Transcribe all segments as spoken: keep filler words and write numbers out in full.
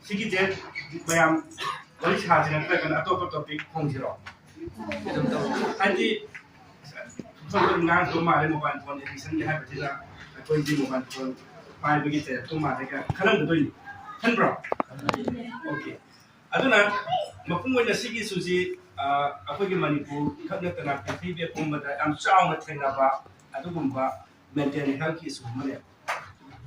ꯁꯤꯒꯤꯁꯦ ꯃꯌꯥꯝ ꯋꯥꯔꯤ ꯁꯥꯁꯤꯔ, ꯅꯠꯇ꯭ꯔꯒꯅ ꯑꯇꯣꯞꯄ ꯇꯣꯄꯤꯛ ꯍꯣꯡꯁꯤꯔꯣ? ꯍꯥꯏꯗꯤ ꯁꯣꯝꯗ ꯉꯥꯡꯗꯧ ꯃꯥꯜꯂꯦ, ꯃꯣꯕꯥꯏꯜ ꯐꯣꯟ ꯑꯦꯗꯤꯛꯁꯟꯒꯤ ꯍꯥꯏꯕꯁꯤꯗ ꯑꯩꯈꯣꯏꯗꯤ ꯃꯣꯕꯥꯏꯜ ꯐꯣꯟ ꯄꯥꯏꯕꯒꯤ ꯆꯩꯔꯛꯇꯧ ꯃꯥꯜꯂꯦ ꯀꯥꯏꯅ ꯈꯜꯂꯝꯒꯗꯣꯏꯅꯤ꯫ ꯈꯟꯕ꯭ꯔꯣ? ꯑꯣꯀꯦ꯫ ꯑꯗꯨꯅ ꯃꯄꯨꯡ ꯑꯣꯏꯅ ꯁꯤꯒꯤ ꯏꯁꯨꯁꯤ, ꯑ, ꯑꯩꯈꯣꯏꯒꯤ ꯃꯅꯤꯄꯨꯔ ꯈꯛ ꯅꯠꯇꯅ ꯄ꯭ꯔꯤꯊꯤꯕꯤ ꯄꯨꯝꯕꯗ ꯌꯥꯝ ꯆꯥꯎꯅ ꯊꯦꯡꯅꯕ ꯑꯗꯨꯒꯨꯝꯕ ꯃꯦꯟꯇꯦꯜ ꯍꯦꯜꯊꯀꯤ ꯏꯁꯨ ꯑꯃꯅꯦ꯫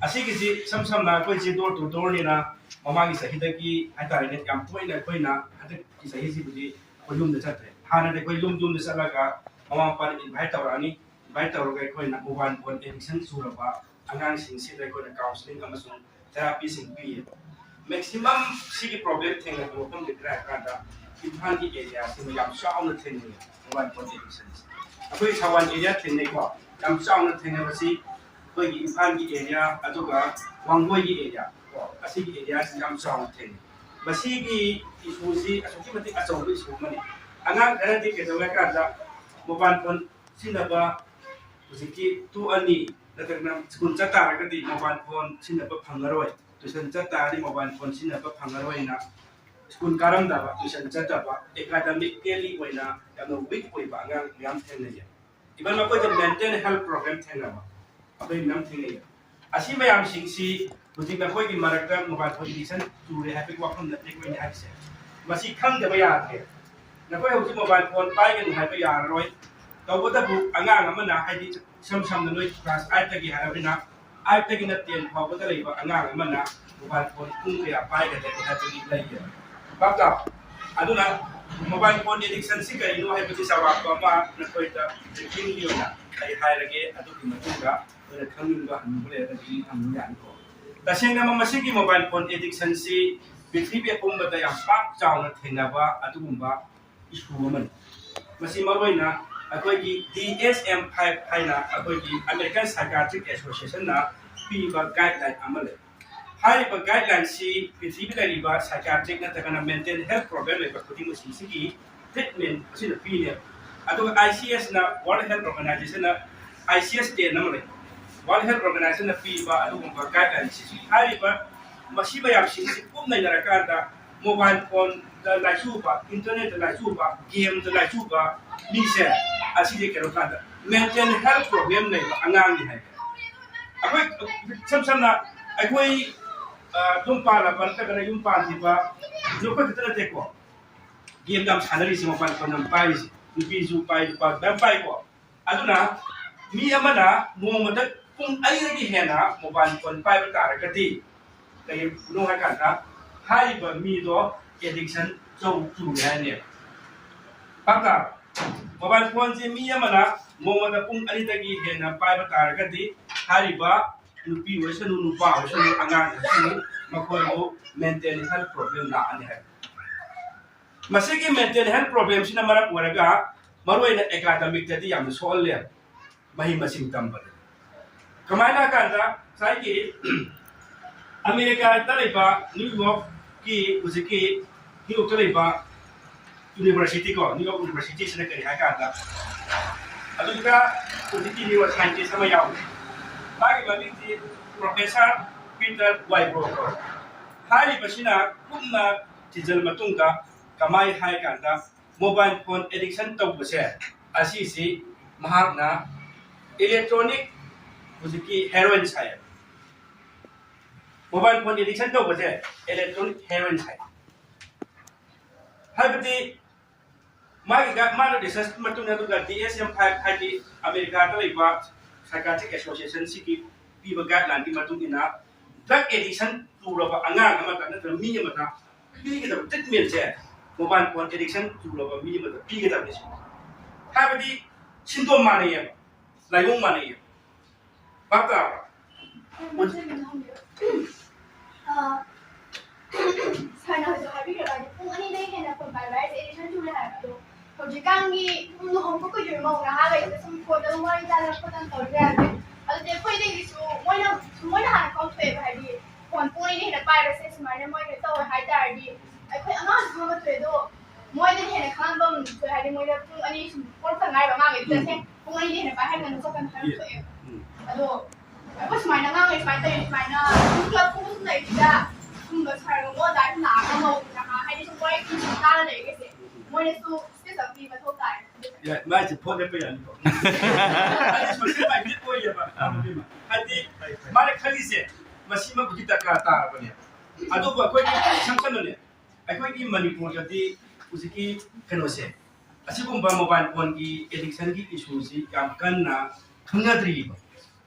ꯑꯁꯤꯒꯤꯁꯤ ꯏꯁꯝ ꯁꯝꯅ ꯑꯩꯈꯣꯏꯁꯤ ꯗꯣꯔ ꯇꯨ ꯗꯣꯔꯅꯤꯅ, ꯃꯃꯥꯡꯒꯤ ꯆꯍꯤꯗꯒꯤ ꯍꯥꯏꯇꯥꯔꯦꯅꯦ, ꯌꯥꯝ ꯇꯣꯏꯅ ꯑꯩꯈꯣꯏꯅ ꯍꯟꯗꯛꯀꯤ ꯆꯍꯤꯁꯤꯕꯨꯗꯤ ꯑꯩꯈꯣꯏ ꯌꯨꯝꯗ ꯆꯠꯇ꯭ꯔꯦ꯫ ꯍꯥꯟꯅꯗꯤ ꯑꯩꯈꯣꯏ ꯌꯨꯝ ꯌꯨꯝꯗ ꯆꯠꯂꯒ ꯃꯃꯥ ꯃꯄꯥꯅ ꯏꯟꯚꯥꯏꯠ ꯇꯧꯔꯛꯑꯅꯤ, ꯏꯟꯚꯥꯏꯠ ꯇꯧꯔꯒ ꯑꯩꯈꯣꯏꯅ ꯃꯣꯕꯥꯏꯜ ꯐꯣꯟ ꯑꯦꯗꯤꯛꯁꯟ ꯆꯨꯔꯕ ꯑꯉꯥꯡꯁꯤꯡꯁꯤꯗ ꯑꯩꯈꯣꯏꯅ ꯀꯥꯎꯟꯁꯤꯂꯤꯡ ꯑꯃꯁꯨꯡ ꯊꯦꯔꯥꯄꯤꯁꯤꯡ ꯄꯤꯌꯦ꯫ ꯃꯦꯛꯁꯤꯃꯝ ꯁꯤꯒꯤ ꯄ꯭ꯔꯣꯕ꯭ꯂꯦꯝ ꯊꯦꯡꯅꯕ ꯃꯐꯝꯗꯤ ꯀꯗꯥꯏ ꯍꯥꯏ ꯀꯥꯟꯗ ꯏꯝꯐꯥꯜꯒꯤ ꯑꯦꯔꯤꯌꯥꯁꯤꯃ ꯌꯥꯝ ꯆꯥꯎꯅ ꯊꯦꯡꯅꯩ꯫ ꯃꯣꯕꯥꯏꯜ ꯐꯣꯟ ꯑꯦꯗꯤꯛꯁꯟꯁꯦ ꯑꯩꯈꯣꯏ ꯊꯧꯕꯥꯜ ꯑꯦꯔꯤꯌꯥ ꯊꯦꯡꯅꯩꯀꯣ, ꯌꯥꯝ ꯆꯥꯎꯅ ꯊꯦꯡꯅꯕꯁꯤ ꯑꯩꯈꯣꯏꯒꯤ ꯏꯝꯐꯥꯜꯒꯤ ꯑꯦꯔꯤꯌꯥ ꯑꯗꯨꯒ ꯋꯥꯡꯒꯣꯏꯒꯤ ꯑꯦꯔꯤꯌꯥ ꯀꯣ, ꯑꯁꯤꯒꯤ ꯑꯦꯔꯤꯌꯥꯁꯤ ꯌꯥꯝ ꯆꯥꯎꯅ ꯊꯦꯡꯅꯩ꯫ ꯃꯁꯤꯒꯤ ꯏꯁꯨꯁꯤ ꯑꯁꯨꯛꯀꯤ ꯃꯇꯤꯛ ꯑꯆꯧꯕ ꯏꯁꯨ ꯑꯃꯅꯤ꯫ ꯑꯉꯥꯡ ꯈꯔꯗꯤ ꯀꯩꯗꯧꯒꯦ ꯍꯥꯏ ꯀꯥꯟꯗ ꯃꯣꯕꯥꯏꯜ ꯐꯣꯟ ꯁꯤꯖꯤꯟꯅꯕ ꯍꯧꯖꯤꯛꯀꯤ ꯇꯣꯛꯑꯅꯤ, ꯅꯠꯇ꯭ꯔꯒꯅ ꯁ꯭ꯀꯨꯜ ꯆꯠ ꯇꯥꯔꯒꯗꯤ ꯃꯣꯕꯥꯏꯜ ꯐꯣꯟ ꯁꯤꯖꯤꯟꯅꯕ ꯐꯪꯉꯔꯣꯏ, ꯇ꯭ꯌꯨꯁꯟ ꯆꯠ ꯇꯥꯔꯗꯤ ꯃꯣꯕꯥꯏꯜ ꯐꯣꯟ ꯁꯤꯖꯤꯟꯅꯕ ꯐꯪꯉꯔꯣꯏꯅ ꯁ꯭ꯀꯨꯜ ꯀꯥꯔꯝꯗꯕ, ꯇ꯭ꯌꯨꯁꯟ ꯆꯠꯇꯕ, ꯑꯦꯀꯥꯗꯃꯤꯀꯦꯜꯂꯤ ꯑꯣꯏꯅ ꯌꯥꯝꯅ ꯋꯤꯛ ꯑꯣꯏꯕ ꯑꯉꯥꯡ ꯃꯌꯥꯝ ꯊꯦꯡꯅꯩꯌꯦ꯫ ꯏꯚꯟ ꯃꯈꯣꯏꯗ ꯃꯦꯟꯇꯦꯜ ꯍꯦꯜꯊ ꯄ꯭ꯔꯣꯕ꯭ꯂꯦꯝ ꯊꯦꯡꯅꯕ ꯑꯩꯈꯣꯏ ꯃꯌꯥꯝ ꯊꯦꯡꯅꯩꯌꯦ꯫ ꯑꯁꯤ ꯃꯌꯥꯝꯁꯤꯡꯁꯤ ꯍꯧꯖꯤꯛ ꯅꯈꯣꯏꯒꯤ ꯃꯔꯛꯇ ꯃꯣꯕꯥꯏꯜ ꯐꯣꯟ ꯑꯦꯗꯤꯛꯁꯟ ꯆꯨꯔꯦ ꯍꯥꯏꯕꯒꯤ ꯋꯥꯐꯝ ꯅꯠꯇꯦ ꯑꯩꯈꯣꯏꯅ ꯍꯥꯏꯔꯤꯁꯦ꯫ ꯃꯁꯤ ꯈꯪꯗꯕ ꯌꯥꯗ꯭ꯔꯦ꯫ ꯅꯈꯣꯏ ꯍꯧꯖꯤꯛ ꯃꯣꯕꯥꯏꯜ ꯐꯣꯟ ꯄꯥꯏꯒꯅꯨ ꯍꯥꯏꯕ ꯌꯥꯔꯔꯣꯏ꯫ ꯇꯧꯕꯇꯕꯨ ꯑꯉꯥꯡ ꯑꯃꯅ, ꯍꯥꯏꯗꯤ ꯏꯁꯝ ꯁꯝꯅ ꯅꯣꯏ ꯀ꯭ꯂꯥꯁ ꯑꯥꯏꯠꯇꯒꯤ ꯍꯥꯏꯔꯕꯅꯤꯅ, ꯑꯥꯏꯠꯇꯒꯤꯅ ꯇꯦꯟ ꯐꯥꯎꯕꯗ ꯂꯩꯕ ꯑꯉꯥꯡ ꯑꯃꯅ ꯃꯣꯕꯥꯏꯜ ꯐꯣꯟ ꯄꯨꯡ ꯀꯌꯥ ꯄꯥꯏꯒꯗꯒꯦ ꯍꯥꯏꯕꯒꯤ ꯂꯩꯌꯦꯕ꯫ ꯚꯥꯞ ꯇꯥꯎ? ꯑꯗꯨꯅ ꯃꯣꯕꯥꯏꯜ ꯐꯣꯟ ꯑꯦꯗꯤꯛꯁꯟꯁꯤ ꯀꯔꯤꯅꯣ ꯍꯥꯏꯕꯁꯤ ꯆꯥꯎꯔꯥꯛꯄ ꯑꯃ ꯅꯈꯣꯏꯗ ꯕ꯭ꯔꯤꯐꯤꯡꯒꯤ ꯑꯣꯏꯅ ꯑꯩ ꯍꯥꯏꯔꯒꯦ꯫ ꯑꯗꯨꯒꯤ ꯃꯇꯨꯡꯗ ꯅꯈꯣꯏꯅ ꯈꯪꯅꯤꯡꯕ ꯍꯪꯅꯤꯡꯕ ꯂꯩꯔꯒꯗꯤ ꯍꯪꯕ ꯌꯥꯅꯤꯀꯣ꯫ ꯇꯁꯦꯡꯅ ꯃꯁꯤꯒꯤ ꯃꯣꯕꯥꯏꯜ ꯐꯣꯟ ꯑꯦꯗꯤꯛꯁꯟꯁꯤ ꯄ꯭ꯔꯤꯊꯤꯕꯤ ꯑꯄꯨꯝꯕꯗ ꯌꯥꯝ ꯄꯥꯛ ꯆꯥꯎꯅ ꯊꯦꯡꯅꯕ ꯑꯗꯨꯒꯨꯝꯕ ꯏꯁꯨ ꯑꯃꯅꯤ꯫ ꯃꯁꯤ ꯃꯔꯨꯑꯣꯏꯅ ꯑꯩꯈꯣꯏꯒꯤ ꯗꯤ ꯑꯦꯁ ꯑꯦꯝ ꯐꯥꯏꯚ ꯍꯥꯏꯅ ꯑꯩꯈꯣꯏꯒꯤ American Psychiatric Associationꯅ ꯄꯤꯕ ꯒꯥꯏꯗꯂꯥꯏꯟ ꯑꯃ ꯂꯩ꯫ ꯍꯥꯏꯔꯤꯕ ꯒꯥꯏꯗꯂꯥꯏꯟꯁꯤ ꯄ꯭ꯔꯤꯊꯤꯕꯤꯗ ꯂꯩꯔꯤꯕ ꯁꯥꯏꯀꯥꯇ꯭ꯔꯤꯛ ꯅꯠꯇ꯭ꯔꯒꯅ ꯃꯦꯟꯇꯦꯜ ꯍꯦꯜꯊ ꯄ꯭ꯔꯣꯕ꯭ꯂꯦꯝ ꯂꯩꯕ ꯈꯨꯗꯤꯡꯃꯛꯁꯤꯡꯁꯤꯒꯤ ꯇ꯭ꯔꯤꯠꯃꯦꯟ ꯑꯁꯤꯅ ꯄꯤꯅꯦꯕ꯫ ꯑꯗꯨꯒ I C ꯑꯦꯁꯅ, world health ꯑꯣꯔꯒꯅꯥꯏꯖꯦꯁꯟꯅ I C S ten ꯑꯃ ꯂꯩ꯫ ꯋꯥꯔꯜ ꯍꯦꯜꯊ ꯑꯣꯔꯒꯅꯥꯏꯖꯦꯁꯟꯅ ꯄꯤꯕ ꯑꯗꯨꯒꯨꯝꯕ ꯒꯥꯏꯗꯂꯥꯏꯟꯁꯤꯁꯨ ꯍꯥꯏꯔꯤꯕ ꯃꯁꯤ ꯃꯌꯥꯝꯁꯤꯡꯁꯤ ꯄꯨꯝꯅ ꯅꯩꯅꯔꯀꯥꯟꯗ mobile phoneꯗ ꯂꯥꯏꯆꯨꯕ, internetꯇ ꯂꯥꯏꯆꯨꯕ, gameꯗ ꯂꯥꯏꯆꯨꯕ ꯃꯤꯁꯦ, ꯑꯁꯤꯁꯦ ꯀꯩꯅꯣ ꯀꯥꯟꯗ mental health problem ꯂꯩꯕ ꯑꯉꯥꯡꯅꯤ ꯍꯥꯏ꯫ ꯑꯩꯈꯣꯏ ꯏꯁꯝ ꯁꯝꯅ ꯑꯩꯈꯣꯏ ꯑ, ꯌꯨꯝ ꯄꯥꯜꯂꯕ ꯅꯠꯇ꯭ꯔꯒꯅ ꯌꯨꯝ ꯄꯥꯟꯗ꯭ꯔꯤꯕ ꯅꯈꯣꯏ ꯈꯛꯇ ꯅꯠꯇꯦꯀꯣ꯫ Game ꯌꯥꯝ ꯁꯥꯟꯅꯔꯤꯁꯦ, mobile phone ꯌꯥꯝ ꯄꯥꯏꯔꯤꯁꯦ, ꯅꯨꯄꯤꯁꯨ ꯄꯥꯏ, ꯅꯨꯄꯥ ꯃꯌꯥꯝ ꯄꯥꯏꯀꯣ꯫ ꯑꯗꯨꯅ ꯃꯤ ꯑꯃꯅ ꯅꯣꯡꯃꯗ ꯄꯨꯡ ꯑꯅꯤꯗꯒꯤ ꯍꯦꯟꯅ mobile phone ꯄꯥꯏꯕ ꯇꯥꯔꯒꯗꯤ, ꯀꯩꯅꯣ ꯍꯥꯏꯀꯥꯟꯗ ꯍꯥꯏꯔꯤꯕ ꯃꯤꯗꯣ addiction ꯆꯨ-, ꯆꯨꯔꯦ ꯍꯥꯏꯅꯦꯕ꯫ ꯄꯥꯛꯇ mobile phoneꯁꯦ ꯃꯤ ꯑꯃꯅ ꯅꯣꯡꯃꯗ ꯄꯨꯡ ꯑꯅꯤꯗꯒꯤ ꯍꯦꯟꯅ ꯄꯥꯏꯕ ꯇꯥꯔꯒꯗꯤ, ꯍꯥꯏꯔꯤꯕ ꯅꯨꯄꯤ ꯑꯣꯏꯁꯅꯨ, ꯅꯨꯄꯥ ꯑꯣꯏꯁꯅꯨ, ꯑꯉꯥꯡ ꯑꯣꯏꯁꯅꯨ, ꯃꯈꯣꯏꯕꯨ mental health problem ꯂꯥꯛꯑꯅꯤ ꯍꯥꯏꯕ꯫ ꯃꯁꯤꯒꯤ mental health problemꯁꯤꯅ ꯃꯔꯝ ꯑꯣꯏꯔꯒ ꯃꯔꯨꯑꯣꯏꯅ academicꯇꯗꯤ ꯌꯥꯝꯅ ꯁꯣꯛꯍꯜꯂꯦ, ꯃꯍꯩ ꯃꯁꯤꯡ ꯇꯝꯕꯗ꯫ ꯀꯃꯥꯏꯅ ꯍꯥꯏ ꯀꯥꯟꯗ ꯉꯁꯥꯏꯒꯤ ꯑꯃꯦꯔꯤꯀꯥꯗ ꯂꯩꯕ ꯅ꯭ꯌꯨ ꯌꯣꯔꯛꯀꯤ ꯍꯧꯖꯤꯛꯀꯤ ꯅ꯭ꯌꯨ ꯌꯣꯔꯛꯇ ꯂꯩꯕ university ꯀꯣ, ꯅ꯭ꯌꯨ ꯌꯣꯔꯛ universityꯁꯤꯅ ꯀꯔꯤ ꯍꯥꯏ ꯀꯥꯟꯗ, ꯑꯗꯨꯗ ꯍꯧꯖꯤꯛꯀꯤ neuroscientist ꯑꯃ ꯌꯥꯎꯔꯤ꯫ ꯃꯥꯒꯤ ꯃꯃꯤꯡꯗꯤ Professor Peter Whybro ꯀꯧꯏ꯫ ꯍꯥꯏꯔꯤꯕꯁꯤꯅ ꯀꯨꯞꯅ ꯊꯤꯖꯤꯜ ꯃꯇꯨꯡꯗ ꯀꯃꯥꯏ ꯍꯥꯏ ꯀꯥꯟꯗ mobile phone addiction ꯇꯧꯕꯁꯦ, ꯑꯁꯤꯁꯤ ꯃꯍꯥꯛꯅ electronic ꯍꯧꯖꯤꯛꯀꯤ heroin ꯍꯥꯏ꯫ Mobile phone addiction ꯇꯧꯕꯁꯦ electronic heroin ꯍꯥꯏ꯫ ꯍꯥꯏꯕꯗꯤ ꯃꯥꯒꯤ ꯒ-, ꯃꯥꯅ research ꯃꯇꯨꯡ ꯏꯟꯅ ꯑꯗꯨꯒ DSM five ꯍꯥꯏꯗꯤ ꯑꯃꯦꯔꯤꯀꯥꯗ ꯂꯩꯕ psychiatric associationꯁꯤꯒꯤ ꯄꯤꯕ guidelineꯒꯤ ꯃꯇꯨꯡ ꯏꯟꯅ drug addiction ꯆꯨꯔꯕ ꯑꯉꯥꯡ ꯑꯃꯗ ꯅꯠꯇ꯭ꯔꯒ ꯃꯤ ꯑꯃꯗ ꯄꯤꯒꯗꯕ treatmentꯁꯦ mobile phone addiction ꯆꯨꯔꯕ ꯃꯤ ꯑꯃꯗ ꯄꯤꯒꯗꯕꯅꯤ ꯁꯤꯅꯤ꯫ ꯍꯥꯏꯕꯗꯤ symptom ꯃꯥꯟꯅꯩꯌꯦꯕ, ꯂꯥꯏꯑꯣꯡ ꯃꯥꯟꯅꯩꯌꯦꯕ꯫ ꯚꯥꯞ ꯇꯥꯔꯕ? ꯑ, ꯁꯥꯔꯅ ꯍꯧꯖꯤꯛ ꯍꯥꯏꯕꯤꯈ꯭ꯔꯕ ꯍꯥꯏꯗꯤ ꯄꯨꯡ ꯑꯅꯤꯗꯒꯤ ꯍꯦꯟꯅ ꯐꯣꯟ ꯄꯥꯏꯕ ꯍꯥꯏꯁꯦ addiction ꯆꯨꯔꯦ ꯍꯥꯏꯕ꯫ ꯑꯗꯣ ꯍꯧꯖꯤꯛꯀꯥꯟꯒꯤ ꯁꯨꯝ ꯂꯨꯍꯣꯡꯕ ꯀꯨꯏꯗ꯭ꯔꯤꯕ ꯃꯧ ꯅꯍꯥꯈꯩꯁꯤꯅ ꯁꯨꯝ ꯐꯣꯟꯗ ꯑꯗꯨꯝ ꯋꯥꯔꯤ ꯇꯥꯗꯅ ꯈꯣꯠꯇꯅ ꯇꯧꯔꯤ ꯃꯌꯥꯝꯁꯦ꯫ ꯑꯗꯨꯗꯤ ꯑꯩꯈꯣꯏꯗꯒꯤꯁꯨ ꯃꯣꯏꯅ ꯃꯣꯏꯅ ꯍꯥꯟꯅ ꯈꯪꯊꯣꯛꯑꯦꯕ, ꯍꯥꯏꯗꯤ ꯐꯣꯟ ꯄꯨꯡ ꯑꯅꯤꯗꯒꯤ ꯍꯦꯟꯅ ꯄꯥꯏꯕꯁꯦ ꯁꯨꯃꯥꯏꯅ ꯃꯣꯏꯅ ꯇꯧꯋꯦ ꯍꯥꯏ ꯇꯥꯔꯗꯤ ꯑꯩꯈꯣꯏ ꯑꯉꯥꯡꯁꯨ ꯈꯪꯉꯛꯇꯣꯏ꯫ ꯑꯗꯣ ꯃꯣꯏꯗꯒꯤ ꯍꯦꯟꯅ ꯈꯪꯉꯛꯄ ꯑꯃ ꯊꯣꯛꯑꯦ, ꯍꯥꯏꯗꯤ ꯃꯣꯏꯗ ꯄꯨꯡ ꯑꯅꯤ ꯁꯨꯝ ꯄꯣꯛꯂꯛꯇ ꯉꯥꯏꯔꯤꯕ ꯑꯉꯥꯡꯈꯩꯗꯨꯗ ꯁꯦ ꯄꯨꯡ ꯑꯅꯤꯗꯒꯤ ꯍꯦꯟꯅ ꯄꯥꯏꯍꯟꯒꯅꯨ ꯈꯣꯠꯀꯅꯨ ꯍꯥꯏꯕ ꯊꯣꯛꯑꯦꯕ꯫ ꯑꯗꯣ ꯑꯩꯈꯣꯏ ꯁꯨꯃꯥꯏꯅ ꯉꯥꯡꯅꯩ, ꯁꯨꯃꯥꯏꯅ ꯇꯧꯋꯤ, ꯁꯨꯃꯥꯏꯅ ꯁꯨꯝ ꯀ꯭ꯂꯕꯀꯨꯝꯕꯁꯨ ꯂꯩꯕꯁꯤꯗ ꯁꯨꯝꯕ ꯁꯥꯔꯒꯨꯝꯕ ꯑꯣꯖꯥ ꯁꯨꯝ ꯂꯥꯛꯑꯒ ꯃꯧ ꯅꯍꯥ ꯍꯥꯏꯗꯤ ꯁꯨꯝ ꯋꯥꯔꯤ ꯁꯨꯝ ꯇꯥꯔ ꯂꯩꯔꯒꯁꯦ, ꯃꯣꯏꯅꯁꯨ ꯏꯁꯇꯦꯖ ꯑꯃ ꯄꯤ ꯃꯊꯧ ꯇꯥꯏ꯫ ꯌꯥꯏ, ꯃꯥꯏꯁꯦ ꯐꯣꯟ ꯂꯦꯞꯄ ꯌꯥꯅꯤꯀꯣ? ꯑꯩ ꯁꯣꯁꯦꯜ ꯃꯥꯏꯟꯗꯦꯠ ꯑꯣꯏꯌꯦꯕ, ꯑꯥ꯫ ꯍꯥꯏꯗꯤ ꯃꯥꯅ ꯈꯜꯂꯤꯁꯦ ꯃꯁꯤꯃꯛꯄꯨꯗꯤ ꯗꯔꯀꯥꯔ ꯇꯥꯔꯕꯅꯦ꯫ ꯑꯗꯨꯕꯨ ꯑꯩꯈꯣꯏꯒꯤ ꯏꯁꯝ ꯁꯝꯅꯅꯦ, ꯑꯩꯈꯣꯏꯒꯤ ꯃꯅꯤꯄꯨꯔꯗꯗꯤ ꯍꯧꯖꯤꯛꯀꯤ ꯀꯩꯅꯣꯁꯦ, ꯑꯁꯤꯒꯨꯝꯕ ꯃꯣꯕꯥꯏꯜ ꯐꯣꯟꯒꯤ ꯑꯦꯗꯤꯛꯁꯟꯒꯤ ꯏꯁꯨꯁꯤ ꯌꯥꯝ ꯀꯟꯅ ꯈꯪꯅꯗ꯭ꯔꯤꯕ꯫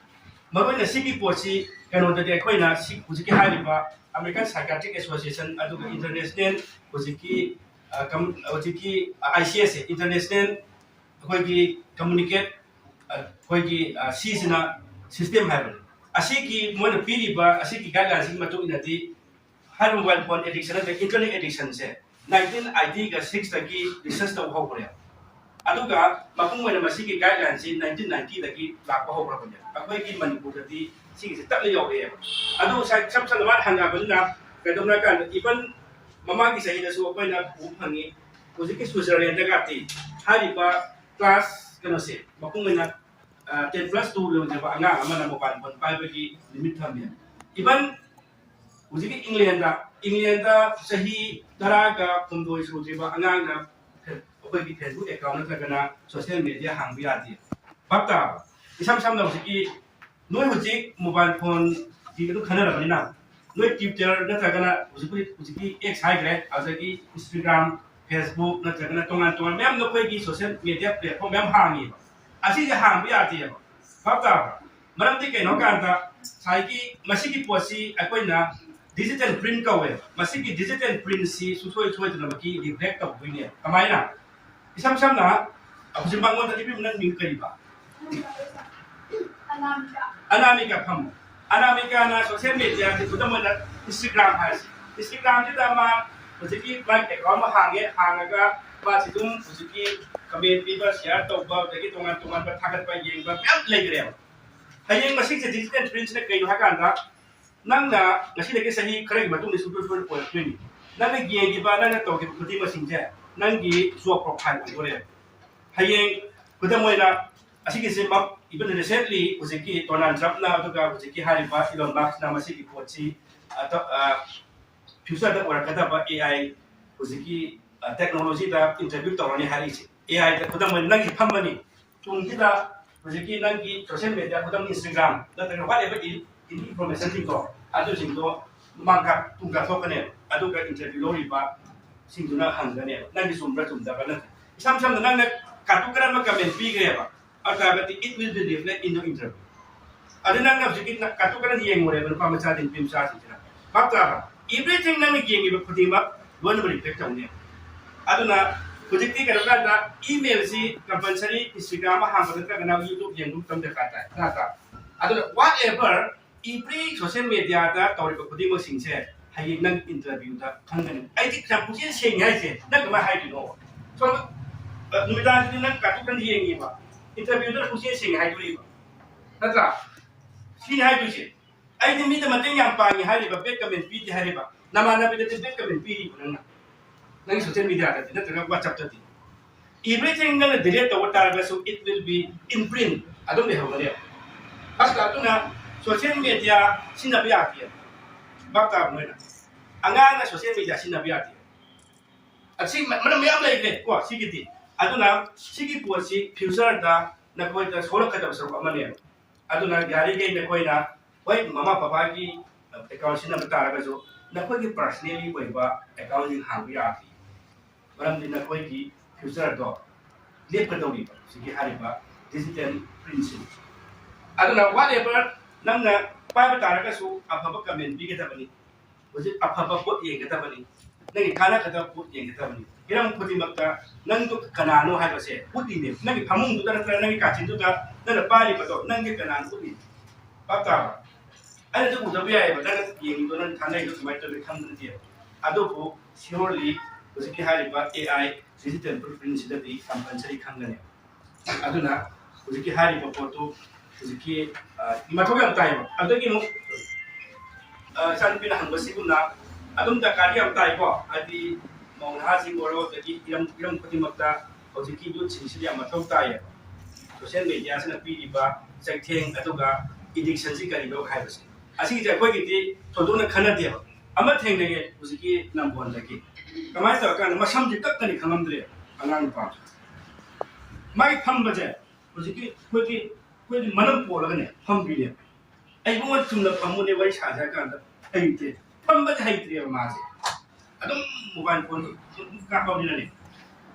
ꯃꯔꯨꯑꯣꯏꯅ ꯁꯤꯒꯤ ꯄꯣꯠꯁꯤ ꯀꯩꯅꯣꯗꯗꯤ ꯑꯩꯈꯣꯏꯅ ꯁꯤ ꯍꯧꯖꯤꯛꯀꯤ ꯍꯥꯏꯔꯤꯕ American Psychiatric Association, ꯑꯗꯨꯒ international ꯍꯧꯖꯤꯛꯀꯤ, ꯑ, ꯀꯝ-, ꯍꯧꯖꯤꯛꯀꯤ ICS, international ꯑꯩꯈꯣꯏꯒꯤ communicate, ꯑ, ꯑꯩꯈꯣꯏꯒꯤ, ꯑ, ꯁꯤꯁꯤꯅ system ꯍꯥꯏꯕꯅꯤ꯫ ꯑꯁꯤꯒꯤ ꯃꯣꯏꯅ ꯄꯤꯔꯤꯕ ꯑꯁꯤꯒꯤ guideline ꯁꯤꯒꯤ ꯃꯇꯨꯡ ꯏꯟꯅꯗꯤ ꯍꯥꯏꯔꯤꯕ ꯃꯣꯕꯥꯏꯜ ꯐꯣꯟ ꯑꯦꯗꯤꯛꯁꯟ ꯅꯠꯇ꯭ꯔꯒ ꯏꯟꯇꯔꯅꯦꯠ ꯑꯦꯗꯤꯛꯁꯟꯁꯦ nineteen eighty ꯒ six ꯇꯒꯤ research ꯇꯧꯕ ꯍꯧꯈ꯭ꯔꯦ꯫ ꯑꯗꯨꯒ ꯃꯄꯨꯡ ꯑꯣꯏꯅ ꯃꯁꯤꯒꯤ guideline ꯁꯤ nineteen ninety ꯗꯒꯤ ꯂꯥꯛꯄ ꯍꯧꯈ꯭ꯔꯕꯅꯦ꯫ ꯑꯩꯈꯣꯏꯒꯤ ꯃꯅꯤꯄꯨꯔꯗꯗꯤ ꯁꯤꯒꯤꯁꯦ ꯇꯞꯅ ꯌꯧꯔꯛꯑꯦꯕ꯫ ꯑꯗꯨ ꯉꯁꯥꯏ ꯏꯁꯝ ꯁꯝꯅ ꯃꯥꯅ ꯍꯪꯉꯛꯑꯕꯅꯤꯅ ꯀꯩꯗꯧꯅ ꯍꯥꯏ ꯀꯥꯟꯗ even ꯃꯃꯥꯡꯒꯤ ꯆꯍꯤꯗꯁꯨ ꯑꯩꯈꯣꯏꯅ ꯎꯕ ꯐꯪꯉꯤ, ꯍꯧꯖꯤꯛꯀꯤ ꯁ꯭ꯋꯤꯖꯔꯂꯦꯟꯗꯒꯗꯤ ꯍꯥꯏꯔꯤꯕ class ꯀꯩꯅꯣꯁꯦ ꯃꯄꯨꯡ ꯑꯣꯏꯅ, ꯑ, ten plus two ꯌꯧꯗ꯭ꯔꯤꯕ ꯑꯉꯥꯡ ꯑꯃꯅ ꯃꯣꯕꯥꯏꯜ ꯐꯣꯟ ꯄꯥꯏꯕꯒꯤ limit ꯊꯝꯃꯦ꯫ Even ꯍꯧꯖꯤꯛꯀꯤ ꯏꯪꯂꯦꯟꯗ, ꯏꯪꯂꯦꯟꯗ ꯆꯍꯤ ꯇꯔꯥꯒ ꯍꯨꯝꯗꯣꯏ ꯁꯨꯗ꯭ꯔꯤꯕ ꯑꯉꯥꯡꯅ ꯐꯦ-, ꯑꯩꯈꯣꯏꯒꯤ Facebook account ꯅꯠꯇ꯭ꯔꯒꯅ social media ꯍꯥꯡꯕ ꯌꯥꯗꯦ꯫ ꯚꯥꯞ ꯇꯥꯔꯕ? ꯏꯁꯝ ꯁꯝꯅ ꯍꯧꯖꯤꯛꯀꯤ ꯅꯣꯏ ꯍꯧꯖꯤꯛ ꯃꯣꯕꯥꯏꯜ ꯐꯣꯟꯒꯤ ꯑꯗꯨꯝ ꯈꯟꯅꯔꯕꯅꯤꯅ, ꯅꯣꯏ Twitter ꯅꯠꯇ꯭ꯔꯒꯅ ꯍꯧꯖꯤꯛ, ꯍꯧꯖꯤꯛ, ꯍꯧꯖꯤꯛꯀꯤ X ꯍꯥꯏꯈ꯭ꯔꯦ, ꯑꯗꯒꯤ Instagram, Facebook ꯅꯠꯇ꯭ꯔꯒꯅ ꯇꯣꯉꯥꯟ ꯇꯣꯉꯥꯟ ꯃꯌꯥꯝꯗ ꯑꯩꯈꯣꯏꯒꯤ social media platform ꯃꯌꯥꯝ ꯍꯥꯡꯉꯦꯕ꯫ ꯑꯁꯤꯁꯦ ꯍꯥꯡꯕ ꯌꯥꯗꯦꯕ꯫ ꯚꯥꯞ ꯇꯥꯔꯕ? ꯃꯔꯝꯗꯤ ꯀꯩꯅꯣ ꯍꯥꯏ ꯀꯥꯟꯗ ꯉꯁꯥꯏꯒꯤ ꯃꯁꯤꯒꯤ ꯄꯣꯠꯁꯤ ꯑꯩꯈꯣꯏꯅ digital print ꯀꯧꯋꯦꯕ꯫ ꯃꯁꯤꯒꯤ digital print ꯁꯤ ꯁꯨꯡꯁꯣꯏ ꯁꯣꯏꯗꯅꯃꯛꯀꯤ reflect ꯇꯧꯗꯣꯏꯅꯦ꯫ ꯀꯃꯥꯏꯅ? ꯏꯁꯝ ꯁꯝꯅ ꯍꯧꯖꯤꯛ ꯃꯉꯣꯟꯗ, "ꯏꯕꯦꯝꯃ, ꯅꯪ ꯃꯤꯡ ꯀꯔꯤꯕ?" ꯑꯅꯥꯃꯤꯀꯥ꯫ ꯑꯅꯥꯃꯤꯀꯥ ꯐꯝꯃꯣ꯫ ꯑꯅꯥꯃꯤꯀꯥꯅ social media ꯁꯤ, ꯈꯨꯗꯝ ꯑꯣꯏꯅ Instagram ꯍꯥꯏꯔꯁꯤ꯫ Instagram ꯁꯤꯗ ꯃꯥ ꯍꯧꯖꯤꯛꯀꯤ ꯃꯥꯒꯤ account ꯑꯃ ꯍꯥꯡꯉꯦ, ꯍꯥꯡꯉꯒ ꯃꯥꯁꯤ ꯑꯗꯨꯝ ꯍꯧꯖꯤꯛꯀꯤ comment ꯄꯤꯕ, share ꯇꯧꯕ, ꯑꯗꯒꯤ ꯇꯣꯉꯥꯟ ꯇꯣꯉꯥꯟꯕ ꯊꯥꯒꯠꯄ, ꯌꯦꯡꯕ ꯃꯌꯥꯝ ꯂꯩꯈ꯭ꯔꯦꯕ꯫ ꯍꯌꯦꯡ ꯃꯁꯤꯒꯤꯁꯦ digital print ꯁꯤꯅ ꯀꯩꯅꯣ ꯍꯥꯏ ꯀꯥꯟꯗ, ꯅꯪꯅ ꯉꯁꯤꯗꯒꯤ ꯆꯍꯤ ꯈꯔꯒꯤ ꯃꯇꯨꯡꯗ ꯁꯨꯡꯁꯣꯏ ꯁꯣꯏꯗꯅ ꯑꯣꯏꯔꯛꯇꯣꯏꯅꯤ꯫ ꯅꯪꯅ ꯌꯦꯡꯈꯤꯕ, ꯅꯪꯅ ꯇꯧꯈꯤꯕ ꯈꯨꯗꯤꯡꯃꯛꯁꯤꯡꯁꯦ ꯅꯪꯒꯤ job profile ꯑꯣꯏꯗꯣꯔꯦꯕ꯫ ꯍꯌꯦꯡ ꯈꯨꯗꯝ ꯑꯣꯏꯅ ꯑꯁꯤꯒꯤꯁꯦ ꯃꯛ, even recently ꯍꯧꯖꯤꯛꯀꯤ ꯗꯣꯅꯥꯜꯗ ꯇ꯭ꯔꯝꯞꯅ ꯑꯗꯨꯒ ꯍꯧꯖꯤꯛꯀꯤ ꯍꯥꯏꯔꯤꯕ ꯏꯂꯣꯟ ꯃꯁꯛꯅ ꯃꯁꯤꯒꯤ ꯄꯣꯠꯁꯤ, ꯑꯇ-, ꯑ, future ꯗ ꯑꯣꯏꯔꯛꯀꯗꯕ A I, ꯍꯧꯖꯤꯛꯀꯤ, ꯑ, technology ꯗ interview ꯇꯧꯔꯅꯤ ꯍꯥꯏꯔꯛꯏꯁꯦ꯫ A I ꯗ ꯈꯨꯗꯝ ꯑꯣꯏꯅ ꯅꯪꯒꯤ ꯐꯝꯕꯅꯤ, ꯇꯨꯡꯁꯤꯗ ꯍꯧꯖꯤꯛꯀꯤ ꯅꯪꯒꯤ social media, ꯈꯨꯗꯝ Instagram ꯅꯠꯇ꯭ꯔꯒ whatever, any information ꯁꯤꯡꯗꯣ, ꯑꯗꯨꯁꯤꯡꯗꯣ ꯃꯥꯡ ꯀꯥ-, ꯇꯨꯡ ꯀꯥꯊꯣꯛꯀꯅꯦꯕ꯫ ꯑꯗꯨꯒ interview ꯂꯧꯔꯤꯕ ꯁꯤꯡꯗꯨꯅ ꯍꯪꯒꯅꯦꯕ, ꯅꯪꯒꯤ ꯆꯨꯝꯕ꯭ꯔꯥ ꯆꯨꯝꯗꯕ꯭ꯔꯥ ꯅꯠꯇ꯭ꯔ-, ꯏꯁꯝ ꯁꯝꯅ ꯅꯪꯅ ꯀꯥꯇꯨ ꯀꯔꯟ ꯑꯃ comment ꯄꯤꯈ꯭ꯔꯦꯕ, ꯑꯗꯨ ꯇꯥꯔꯒꯗꯤ it will be reflect in your interview꯫ ꯑꯗꯨ ꯅꯪꯅ ꯍꯧꯖꯤꯛꯀꯤ ꯅ-, ꯀꯥꯇꯨ ꯀꯔꯟ ꯌꯦꯡꯉꯨꯔꯦꯕ ꯅꯨꯄꯥ ꯃꯆꯥꯗꯤ, ꯅꯨꯄꯤ ꯃꯆꯥꯁꯤꯡꯁꯤꯅ, ꯚꯥꯞ ꯇꯥꯕ? Everything ꯅꯪꯅ ꯌꯦꯡꯉꯤꯕ ꯈꯨꯗꯤꯡꯃꯛ ꯂꯣꯏꯅꯃꯛ reflect ꯇꯧꯅꯦꯕ꯫ ꯑꯗꯨꯅ ꯍꯧꯖꯤꯛꯇꯤ ꯀꯩꯅꯣ ꯀꯥꯟꯗ email ꯁꯤ compulsory Instagram ꯑꯃ ꯍꯥꯡꯕ ꯅꯠꯇ꯭ꯔꯒꯅ YouTube ꯌꯦꯡꯕ ꯃꯇꯝ ꯗꯔꯀꯥꯔ ꯇꯥꯏ, ꯅꯠꯇ꯭ꯔꯥ? ꯑꯗꯨꯅ whatever, every social media ꯗ ꯇꯧꯔꯤꯕ ꯈꯨꯗꯤꯡꯃꯛꯁꯤꯡꯁꯦ ꯍꯌꯦꯡ ꯅꯪ interview ꯗ ꯈꯪꯒꯅꯤ꯫ ꯑꯩꯗꯤ ꯌꯥꯝ ꯄꯨꯛꯆꯦꯜ ꯁꯦꯡꯉꯦ ꯍꯥꯏꯁꯦ, ꯅꯪ ꯀꯃꯥꯏꯅ ꯍꯥꯏꯗꯣꯏꯅꯣ? ꯁꯣꯝꯗ, ꯑ, ꯅꯨꯃꯤꯗꯥꯡꯗꯗꯤ ꯅꯪ ꯀꯥꯇꯨ ꯀꯔꯟ ꯌꯦꯡꯉꯤꯕ, interview ꯗ ꯄꯨꯛꯆꯦꯜ ꯁꯦꯡꯉꯦ ꯍꯥꯏꯗꯣꯔꯤꯕ, ꯅꯠꯇ꯭ꯔꯥ? ꯁꯤꯅꯤ ꯍꯥꯏꯗꯣꯏꯁꯦ꯫ ꯑꯩꯗꯤ ꯃꯤꯗ ꯃꯇꯦꯡ ꯌꯥꯝ ꯄꯥꯡꯉꯤ ꯍꯥꯏꯔꯤꯕ, bad comment ꯄꯤꯗꯦ ꯍꯥꯏꯔꯤꯕ, ꯅꯃꯥꯟꯅꯕꯤꯗꯗꯤ bad comment ꯄꯤꯔꯤꯕ ꯅꯪꯅ, ꯅꯪꯒꯤ social media ꯗꯗꯤ ꯅꯠꯇ꯭ꯔꯒ WhatsApp ꯇꯗꯤ꯫ Everything ꯅꯪꯅ delete ꯇꯧꯕ ꯇꯥꯔꯒꯁꯨ, it will be imprint, ꯑꯗꯨꯝ ꯂꯩꯍꯧꯒꯅꯦꯕ꯫ ꯐꯠꯇ ꯑꯗꯨꯅ social media ꯁꯤꯖꯤꯟꯅꯕ ꯌꯥꯗꯦ꯫ ꯚꯥꯞ ꯇꯥꯕ ꯅꯣꯏꯅ? ꯑꯉꯥꯡꯅ social media ꯁꯤꯖꯤꯟꯅꯕ ꯌꯥꯗꯦ꯫ ꯑꯁꯤ ꯃ-, ꯃꯔꯝ ꯃꯌꯥꯝ ꯂꯩꯈ꯭ꯔꯦ ꯀꯣ ꯁꯤꯒꯤꯗꯤ꯫ ꯑꯗꯨꯅ ꯁꯤꯒꯤ ꯄꯣꯠꯁꯤ future ꯗ ꯅꯈꯣꯏꯗ ꯁꯣꯛꯂꯛꯀꯗꯕ ꯁꯔꯨꯛ ꯑꯃꯅꯦꯕ꯫ ꯑꯗꯨꯅ ꯌꯥꯔꯤꯈꯩ ꯅꯈꯣꯏꯅ, ꯍꯣꯏ, ꯃꯃꯥ ꯕꯕꯥꯒꯤ account ꯁꯤꯖꯤꯟꯅꯕ ꯇꯥꯔꯒꯁꯨ, ꯅꯈꯣꯏꯒꯤ personally ꯑꯣꯏꯕ account ꯁꯤꯡ ꯍꯥꯡꯕ ꯌꯥꯗꯦ꯫ ꯃꯔꯝꯗꯤ ꯅꯈꯣꯏꯒꯤ future ꯗꯣ ꯂꯦꯞꯀꯗꯧꯔꯤꯕ ꯍꯧꯖꯤꯛꯀꯤ ꯍꯥꯏꯔꯤꯕ digital print ꯁꯤꯡ꯫ ꯑꯗꯨꯅ whatever ꯅꯪꯅ ꯄꯥꯏꯕ ꯇꯥꯔꯒꯁꯨ ꯑꯐꯕ comment ꯄꯤꯒꯗꯕꯅꯤ, ꯍꯧꯖꯤꯛ ꯑꯐꯕ ꯄꯣꯠ ꯌꯦꯡꯒꯗꯕꯅꯤ, ꯅꯪꯒꯤ ꯀꯥꯟꯅꯒꯗꯕ ꯄꯣꯠ ꯌꯦꯡꯒꯗꯕꯅꯤ꯫ ꯍꯤꯔꯝ ꯈꯨꯗꯤꯡꯃꯛꯇ ꯅꯪꯗꯨ ꯀꯅꯥꯅꯣ ꯍꯥꯏꯕꯁꯦ ꯎꯠꯂꯤꯅꯦ꯫ ꯅꯪꯒꯤ ꯐꯃꯨꯡꯗꯨꯗ ꯅꯠꯇ꯭ꯔꯒ ꯅꯪꯒꯤ ꯀꯥꯆꯤꯟꯗꯨꯗ ꯅꯪꯅ ꯄꯥꯏꯔꯤꯕꯗꯣ ꯅꯪꯒꯤ ꯀꯅꯥꯅꯣ ꯎꯠꯂꯤꯅꯦ꯫ ꯚꯥꯞ ꯇꯥꯕ꯭ꯔꯥ? ꯑꯩꯅꯁꯨ ꯎꯗꯕ ꯌꯥꯏꯑꯕ, ꯅꯪꯅ ꯌꯦꯡꯉꯤꯗꯣ, ꯅꯪ ꯊꯥꯅꯩꯗꯣ ꯀꯃꯥꯏꯅ ꯇꯧꯔꯤ ꯈꯪꯕ ꯅꯠꯇꯦꯕ꯫ ꯑꯗꯨꯕꯨ surely ꯍꯧꯖꯤꯛꯀꯤ ꯍꯥꯏꯔꯤꯕ A I digital print ꯁꯤꯗꯗꯤ compulsory ꯈꯪꯒꯅꯦꯕ꯫ ꯑꯗꯨꯅ ꯍꯧꯖꯤꯛꯀꯤ ꯍꯥꯏꯔꯤꯕ ꯄꯣꯠꯇꯨ ꯍꯧꯖꯤꯛꯀꯤ, ꯑ, ꯃꯊꯧ ꯌꯥꯝ ꯇꯥꯏꯌꯦꯕ꯫ ꯑꯗꯨꯗꯒꯤ ꯑꯃꯨꯛ, ꯑ, ꯏꯆꯥꯅꯨꯄꯤꯅ ꯍꯪꯕꯁꯤꯒꯨꯝꯅ ꯑꯗꯨꯝ ꯗꯔꯀꯥꯔꯗꯤ ꯌꯥꯝ ꯇꯥꯏꯀꯣ, ꯍꯥꯏꯗꯤ ꯃꯧ ꯅꯍꯥꯁꯤꯡ ꯑꯣꯏꯔꯣ, ꯑꯗꯒꯤ ꯏꯔꯝ, ꯏꯔꯝ ꯈꯨꯗꯤꯡꯃꯛꯇ ꯍꯧꯖꯤꯛꯀꯤ youth ꯁꯤꯡꯁꯤꯗꯤ ꯌꯥꯝ ꯃꯊꯧ ꯇꯥꯏꯌꯦꯕ꯫ ꯁꯣꯁꯤꯌꯦꯜ ꯃꯦꯗꯤꯌꯥꯁꯤꯅ ꯄꯤꯔꯤꯕ ꯆꯩꯊꯦꯡ ꯑꯗꯨꯒ ꯑꯦꯗꯤꯛꯁꯟꯁꯤ ꯀꯔꯤꯅꯣ ꯍꯥꯏꯕꯁꯦ꯫ ꯑꯁꯤꯒꯤꯁꯦ ꯑꯩꯈꯣꯏꯒꯤꯗꯤ ꯊꯣꯏꯗꯣꯛꯅ ꯈꯟꯅꯗꯦꯕ꯫ ꯑꯃ ꯊꯦꯡꯅꯩꯌꯦ ꯍꯧꯖꯤꯛꯀꯤ ꯅꯝꯕꯣꯟꯗꯒꯤ꯫ ꯀꯃꯥꯏꯅ ꯇꯧꯔꯀꯥꯟꯗ ꯃꯁꯝꯁꯦ ꯀꯛꯀꯅꯤ ꯈꯪꯉꯝꯗ꯭ꯔꯦ ꯑꯉꯥꯡ ꯅꯨꯄꯥ꯫ ꯃꯥꯒꯤ ꯐꯝꯕꯁꯦ ꯍꯧꯖꯤꯛꯀꯤ ꯑꯩꯈꯣꯏꯒꯤ ꯑꯩꯈꯣꯏꯒꯤ ꯃꯅꯝ ꯄꯣꯜꯂꯒꯅꯦ ꯐꯝꯕꯤꯅꯦ꯫ ꯑꯩꯉꯣꯟꯗ ꯆꯨꯝꯅ ꯐꯝꯃꯨꯅꯦ ꯋꯥꯔꯤ ꯁꯥꯁꯦ ꯍꯥꯏ ꯀꯥꯟꯗ ꯍꯩꯇꯦ꯫ ꯐꯝꯕꯁꯦ ꯍꯩꯇ꯭ꯔꯦꯕ ꯃꯥꯁꯦ꯫ ꯑꯗꯨꯝ ꯃꯣꯕꯥꯏꯜ ꯐꯣꯟ ꯑꯗꯨꯝ ꯀꯥꯞꯄꯕꯅꯤꯅꯅꯦ꯫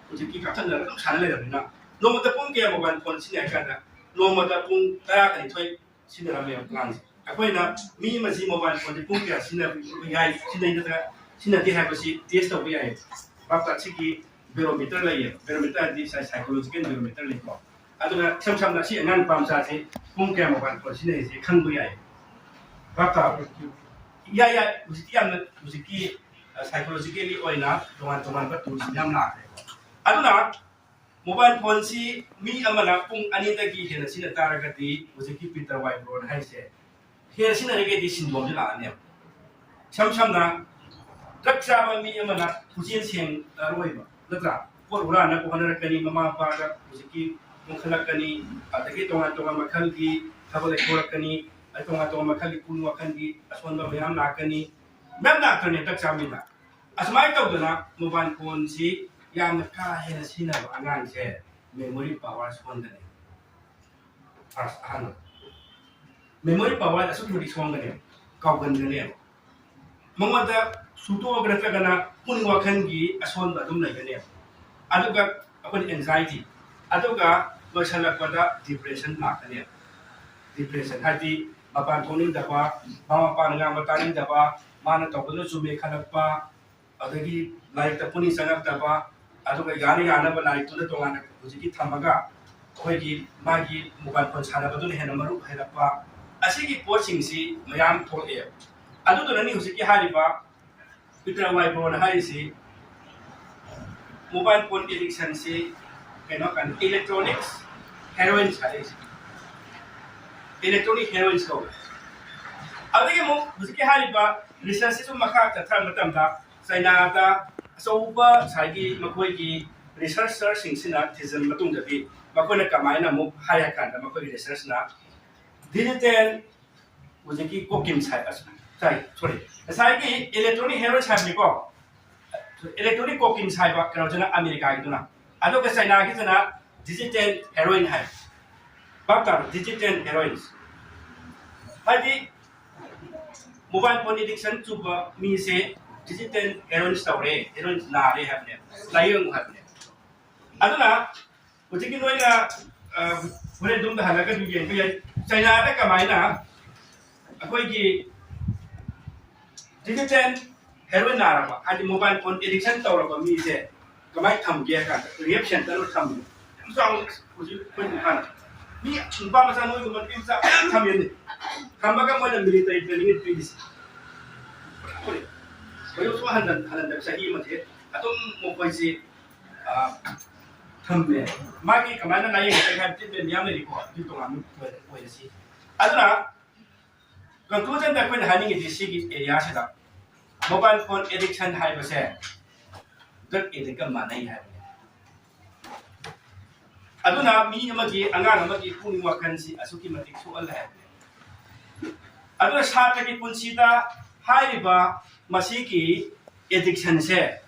ꯍꯧꯖꯤꯛꯇꯤ ꯀꯥꯞꯊꯠꯅꯔꯒ ꯑꯗꯨꯝ ꯁꯥꯟꯅ ꯂꯩꯔꯕꯅꯤꯅ ꯅꯣꯡꯃꯇ ꯄꯨꯡ ꯀꯌꯥ ꯃꯣꯕꯥꯏꯜ ꯐꯣꯟ ꯁꯤꯖꯤꯟꯅꯩ ꯍꯥꯏ ꯀꯥꯟꯗ ꯅꯣꯡꯃꯗ ꯄꯨꯡ ꯇꯔꯥ ꯇꯔꯥꯅꯤꯊꯣꯏ ꯁꯤꯖꯤꯟꯅꯔꯝꯃꯦꯕ ꯑꯉꯥꯡꯁꯦ꯫ ꯑꯩꯈꯣꯏꯅ ꯃꯤ ꯑꯃꯁꯤ ꯃꯣꯕꯥꯏꯜ ꯐꯣꯟꯁꯦ ꯄꯨꯡ ꯀꯌꯥ ꯁꯤꯖꯤꯟꯅꯕ ꯌꯥꯏ, ꯁꯤꯖꯤꯟꯅꯩ ꯅꯠꯇ꯭ꯔꯒ ꯁꯤꯖꯤꯟꯅꯗꯦ ꯍꯥꯏꯕꯁꯤ ꯇꯦꯁ ꯇꯧꯕ ꯌꯥꯏ꯫ ꯚꯥꯞ ꯇꯥ? ꯁꯤꯒꯤ ꯕꯦꯔꯣꯃꯤꯇꯔ ꯂꯩꯌꯦꯕ꯫ ꯕꯦꯔꯣꯃꯤꯇꯔ ꯍꯥꯏꯗꯤ psychological barometer ꯂꯩꯀꯣ꯫ ꯑꯗꯨꯅ ꯏꯁꯝ ꯁꯝꯅ ꯁꯤ ꯑꯉꯥꯡ ꯅꯨꯄꯥ ꯃꯆꯥꯁꯦ ꯄꯨꯡ ꯀꯌꯥ ꯃꯣꯕꯥꯏꯜ ꯐꯣꯟ ꯁꯤꯖꯤꯟꯅꯩꯁꯦ ꯈꯪꯕ ꯌꯥꯏ꯫ ꯚꯥꯞ ꯇꯥꯕ꯭ꯔꯣ? ꯌꯥꯏ, ꯌꯥꯏ꯫ ꯍꯧꯖꯤꯛꯇꯤ ꯌꯥꯝꯅ ꯍꯧꯖꯤꯛꯀꯤ psychologically ꯑꯣꯏꯅ ꯇꯣꯉꯥꯟ ꯇꯣꯉꯥꯟꯕ ꯇꯨꯜꯁ ꯃꯌꯥꯝ ꯂꯥꯛꯈ꯭ꯔꯦ꯫ ꯑꯗꯨꯅ ꯃꯣꯕꯥꯏꯜ ꯐꯣꯟꯁꯤ ꯃꯤ ꯑꯃꯅ ꯄꯨꯡ ꯑꯅꯤꯗꯒꯤ ꯍꯦꯟꯅ ꯁꯤꯖꯤꯟꯅ ꯇꯥꯔꯒꯗꯤ ꯍꯧꯖꯤꯛꯀꯤ ꯄꯤꯇꯔ ꯋꯥꯏꯕ꯭ꯔꯣꯟ ꯍꯥꯏꯁꯦ ꯍꯦꯟꯅ ꯁꯤꯖꯤꯟꯅꯔꯒꯗꯤ ꯁꯤꯟꯗꯣꯝꯁꯦ ꯂꯥꯛꯑꯅꯦꯕ꯫ ꯏꯁꯝ ꯁꯝꯅ ꯗ꯭ꯔꯒ ꯆꯥꯕ ꯃꯤ ꯑꯃꯅ ꯄꯨꯛꯆꯦꯜ ꯁꯦꯡꯉꯔꯣꯏꯕ, ꯅꯠꯇ꯭ꯔꯥ? ꯄꯣꯠ ꯍꯨꯔꯥꯟꯅꯕ ꯍꯣꯠꯅꯔꯛꯀꯅꯤ, ꯃꯃꯥ ꯃꯄꯥꯗ ꯍꯧꯖꯤꯛꯀꯤ ꯃꯨꯟꯈꯠꯂꯛꯀꯅꯤ, ꯑꯗꯒꯤ ꯇꯣꯉꯥꯟ ꯇꯣꯉꯥꯟ ꯃꯈꯜꯒꯤ ꯊꯕꯛ ꯂꯩꯊꯣꯔꯛꯀꯅꯤ, ꯑꯗꯩ ꯇꯣꯉꯥꯟ ꯇꯣꯉꯥꯟ ꯃꯈꯜꯒꯤ ꯄꯨꯛꯅꯤꯡ ꯋꯥꯈꯜꯒꯤ ꯑꯁꯣꯟꯕ ꯃꯌꯥꯝ ꯂꯥꯛꯀꯅꯤ, ꯃꯌꯥꯝ ꯂꯥꯛꯇ꯭ꯔꯅꯦ ꯗ꯭ꯔꯒ ꯆꯥꯕ ꯃꯤꯗ꯫ ꯑꯁꯨꯃꯥꯏꯅ ꯇꯧꯗꯅ ꯃꯣꯕꯥꯏꯜ ꯐꯣꯟꯁꯤ ꯌꯥꯝꯅ ꯀꯥ ꯍꯦꯟꯅ ꯁꯤꯖꯤꯟꯅꯕ ꯑꯉꯥꯡꯁꯦ memory power ꯁꯣꯟꯒꯅꯤ꯫ ꯐꯥꯔꯁ ꯑꯍꯥꯟꯕ memory power ꯑꯁꯨꯛꯀꯤ ꯃꯇꯤꯛ ꯁꯣꯟꯒꯅꯦꯕ, ꯀꯥꯎꯒꯟꯒꯅꯦꯕ꯫ ꯃꯉꯣꯟꯗ ꯁꯨꯡꯇꯣꯛꯑꯒ ꯅꯠꯇ꯭ꯔꯒꯅ ꯄꯨꯛꯅꯤꯡ ꯋꯥꯈꯜꯒꯤ ꯑꯁꯣꯟꯕ ꯑꯗꯨꯝ ꯂꯩꯒꯅꯦꯕ꯫ ꯑꯗꯨꯒ ꯑꯩꯈꯣꯏꯅ anxiety, ꯑꯗꯨꯒ ꯂꯣꯏꯁꯤꯜꯂꯛꯄꯗ depression ꯂꯥꯛꯀꯅꯦꯕ꯫ Depression ꯍꯥꯏꯗꯤ ꯃꯄꯥꯟ ꯊꯣꯛꯅꯤꯡꯗꯕ, ꯃꯃꯥ ꯃꯄꯥꯅ ꯉꯥꯡꯕ ꯇꯥꯅꯤꯡꯗꯕ, ꯃꯥꯅ ꯇꯧꯕꯗꯨꯅ ꯆꯨꯝꯃꯦ ꯈꯜꯂꯛꯄ, ꯑꯗꯒꯤ ꯂꯥꯏꯔꯤꯛꯇ ꯄꯨꯛꯅꯤꯡ ꯆꯪꯉꯛꯇꯕ, ꯑꯗꯨꯒ ꯌꯥꯅ ꯌꯥꯅꯕ ꯂꯥꯏꯔꯤꯛꯇꯨꯅ ꯇꯣꯉꯥꯟꯅ ꯍꯧꯖꯤꯛꯀꯤ ꯊꯝꯃꯒ ꯑꯩꯈꯣꯏꯒꯤ ꯃꯥꯒꯤ ꯃꯣꯕꯥꯏꯜ ꯐꯣꯟ ꯁꯥꯟꯅꯕꯗꯨꯅ ꯍꯦꯟꯅ ꯃꯔꯨ ꯑꯣꯏꯍꯜꯂꯛꯄ, ꯑꯁꯤꯒꯤ ꯄꯣꯠꯁꯤꯡꯁꯤ ꯃꯌꯥꯝ ꯊꯣꯛꯂꯛꯑꯦ꯫ ꯑꯗꯨꯗꯨꯅꯅꯤ ꯍꯧꯖꯤꯛꯀꯤ ꯍꯥꯏꯔꯤꯕ ꯄꯤꯇꯔ ꯋꯥꯏꯕ꯭ꯔꯣꯟ ꯍꯥꯏꯔꯤꯁꯤ ꯃꯣꯕꯥꯏꯜ ꯐꯣꯟ ꯑꯦꯗꯤꯛꯁꯟꯁꯤ ꯀꯩꯅꯣ ꯀꯥꯟꯗ electronic heroin ꯍꯥꯏꯔꯤꯁꯤ, electronic heroin ꯀꯧꯋꯦ꯫ ꯑꯗꯨꯗꯒꯤ ꯑꯃꯨꯛ ꯍꯧꯖꯤꯛꯀꯤ ꯍꯥꯏꯔꯤꯕ ꯔꯤꯁꯔꯁꯁꯤꯁꯨ ꯃꯈꯥ ꯆꯠꯊꯔ ꯃꯇꯝꯗ ꯆꯩꯅꯥꯗ ꯑꯆꯧꯕ ꯉꯁꯥꯏꯒꯤ ꯃꯈꯣꯏꯒꯤ ꯔꯤꯁꯔꯆꯔꯁꯤꯡꯁꯤꯅ ꯊꯤꯖꯤꯟ ꯃꯇꯨꯡꯗꯗꯤ ꯃꯈꯣꯏꯅ ꯀꯃꯥꯏꯅ ꯑꯃꯨꯛ ꯍꯥꯏꯔꯀꯥꯟꯗ ꯃꯈꯣꯏꯒꯤ ꯔꯤꯁꯔꯁꯅ ꯗꯤꯖꯤꯇꯦꯜ ꯍꯧꯖꯤꯛꯀꯤ ꯀꯣꯀꯤꯟ ꯁꯥꯏ ꯁꯥꯏ ꯁꯣꯔꯤ ꯉꯁꯥꯏꯒꯤ ꯏꯂꯦꯛꯇ꯭ꯔꯣꯅꯤꯛ ꯍꯦꯔꯣꯏꯟ ꯁꯥꯏꯕꯅꯤꯀꯣ꯫ ꯏꯂꯦꯛꯇ꯭ꯔꯣꯅꯤꯛ ꯀꯣꯀꯤꯟ ꯁꯥꯏꯕ ꯀꯩꯅꯣꯁꯤꯅ ꯑꯃꯦꯔꯤꯀꯥꯒꯤꯗꯨꯅ, ꯑꯗꯨꯒ ꯆꯩꯅꯥꯒꯤꯁꯤꯅ ꯗꯤꯖꯤꯇꯦꯜ ꯍꯦꯔꯣꯏꯟ ꯍꯥꯏ꯫ ꯚꯥꯞ ꯇꯥꯔꯣ? ꯗꯤꯖꯤꯇꯦꯜ ꯍꯦꯔꯣꯏꯟ ꯍꯥꯏꯗꯤ ꯃꯣꯕꯥꯏꯜ ꯐꯣꯟ ꯑꯦꯗꯤꯛꯁꯟ ꯆꯨꯕ ꯃꯤꯁꯦ ꯗꯤꯖꯤꯇꯦꯜ ꯍꯦꯔꯣꯏꯟ ꯇꯧꯔꯦ, ꯍꯦꯔꯣꯏꯟ ꯅꯥꯔꯦ ꯍꯥꯏꯕꯅꯦ, ꯂꯥꯏꯌꯦꯡꯉꯨ ꯍꯥꯏꯕꯅꯦ꯫ ꯑꯗꯨꯅ ꯍꯧꯖꯤꯛꯀꯤ ꯅꯣꯏꯅ ꯍꯣꯔꯦꯟ ꯑꯗꯣꯝꯗ ꯍꯜꯂꯒꯁꯨ ꯌꯦꯡꯕ ꯌꯥꯏ, ꯆꯩꯅꯥꯗ ꯀꯃꯥꯏꯅ ꯑꯩꯈꯣꯏꯒꯤ ꯗꯤꯖꯤꯇꯦꯜ ꯍꯦꯔꯣꯏꯟ ꯅꯥꯔꯕ, ꯍꯥꯏꯗꯤ ꯃꯣꯕꯥꯏꯜ ꯐꯣꯟ ꯑꯦꯗꯤꯛꯁꯟ ꯇꯧꯔꯕ ꯃꯤꯁꯦ ꯀꯃꯥꯏꯅ ꯊꯝꯒꯦ ꯍꯥꯏ ꯀꯥꯟꯗ ꯔꯤꯍꯦꯞ ꯁꯦꯟꯇꯔꯗ ꯊꯝꯃꯤ꯫ ꯌꯥꯝ ꯆꯥꯎꯅ ꯍꯧꯖꯤꯛ ꯑꯩꯈꯣꯏ ꯏꯝꯐꯥꯜꯗ ꯃꯤ ꯅꯨꯄꯥ ꯃꯆꯥ ꯅꯣꯏꯒꯨꯝꯕ ꯅꯨꯄꯤ ꯃꯆꯥ ꯃꯌꯥꯝ ꯊꯝꯃꯤꯅꯤ꯫ ꯊꯝꯃꯒ ꯃꯣꯏꯅ ꯃꯤꯂꯤꯇꯔꯤ ꯇ꯭ꯔꯦꯅꯤꯡ ꯄꯤꯔꯤꯁꯦ꯫ ꯃꯌꯣꯛꯁꯨ ꯍꯟꯍꯟ ꯍꯟꯍꯟꯗꯕ ꯆꯍꯤ ꯑꯃꯁꯦ ꯑꯗꯨꯝ ꯃꯈꯣꯏꯁꯤ ꯊꯝꯃꯦ꯫ ꯃꯥꯒꯤ ꯀꯃꯥꯏꯅ ꯂꯥꯏꯌꯦꯡꯒꯗꯒꯦ ꯍꯥꯏꯕ ꯇ꯭ꯔꯤꯠꯃꯦꯟ ꯃꯌꯥꯝ ꯂꯩꯔꯤꯀꯣ, ꯑꯗꯨ ꯇꯣꯉꯥꯟꯕ ꯑꯣꯏꯔꯁꯤ꯫ ꯑꯗꯨꯅ ꯀꯟꯀ꯭ꯂꯨꯖꯟꯗ ꯑꯩꯈꯣꯏꯅ ꯍꯥꯏꯅꯤꯡꯉꯤꯗꯤ ꯁꯤꯒꯤ ꯑꯦꯔꯤꯌꯥꯁꯤꯗ ꯃꯣꯕꯥꯏꯜ ꯐꯣꯟ ꯑꯦꯗꯤꯛꯁꯟ ꯍꯥꯏꯕꯁꯦ ꯗ꯭ꯔꯒ ꯑꯦꯗꯤꯛꯀ ꯃꯥꯟꯅꯩ ꯍꯥꯏꯕꯅꯤ꯫ ꯑꯗꯨꯅ ꯃꯤ ꯑꯃꯒꯤ, ꯑꯉꯥꯡ ꯑꯃꯒꯤ ꯄꯨꯛꯅꯤꯡ ꯋꯥꯈꯜꯁꯤ ꯑꯁꯨꯛꯀꯤ ꯃꯇꯤꯛ ꯁꯣꯛꯍꯜꯂꯦ ꯍꯥꯏꯕꯅꯤ꯫ ꯑꯗꯨꯅ ꯁꯥꯇ꯭ꯔꯒꯤ ꯄꯨꯟꯁꯤꯗ ꯍꯥꯏꯔꯤꯕ ꯃꯁꯤꯒꯤ ꯑꯦꯗꯤꯛꯁꯟꯁꯦ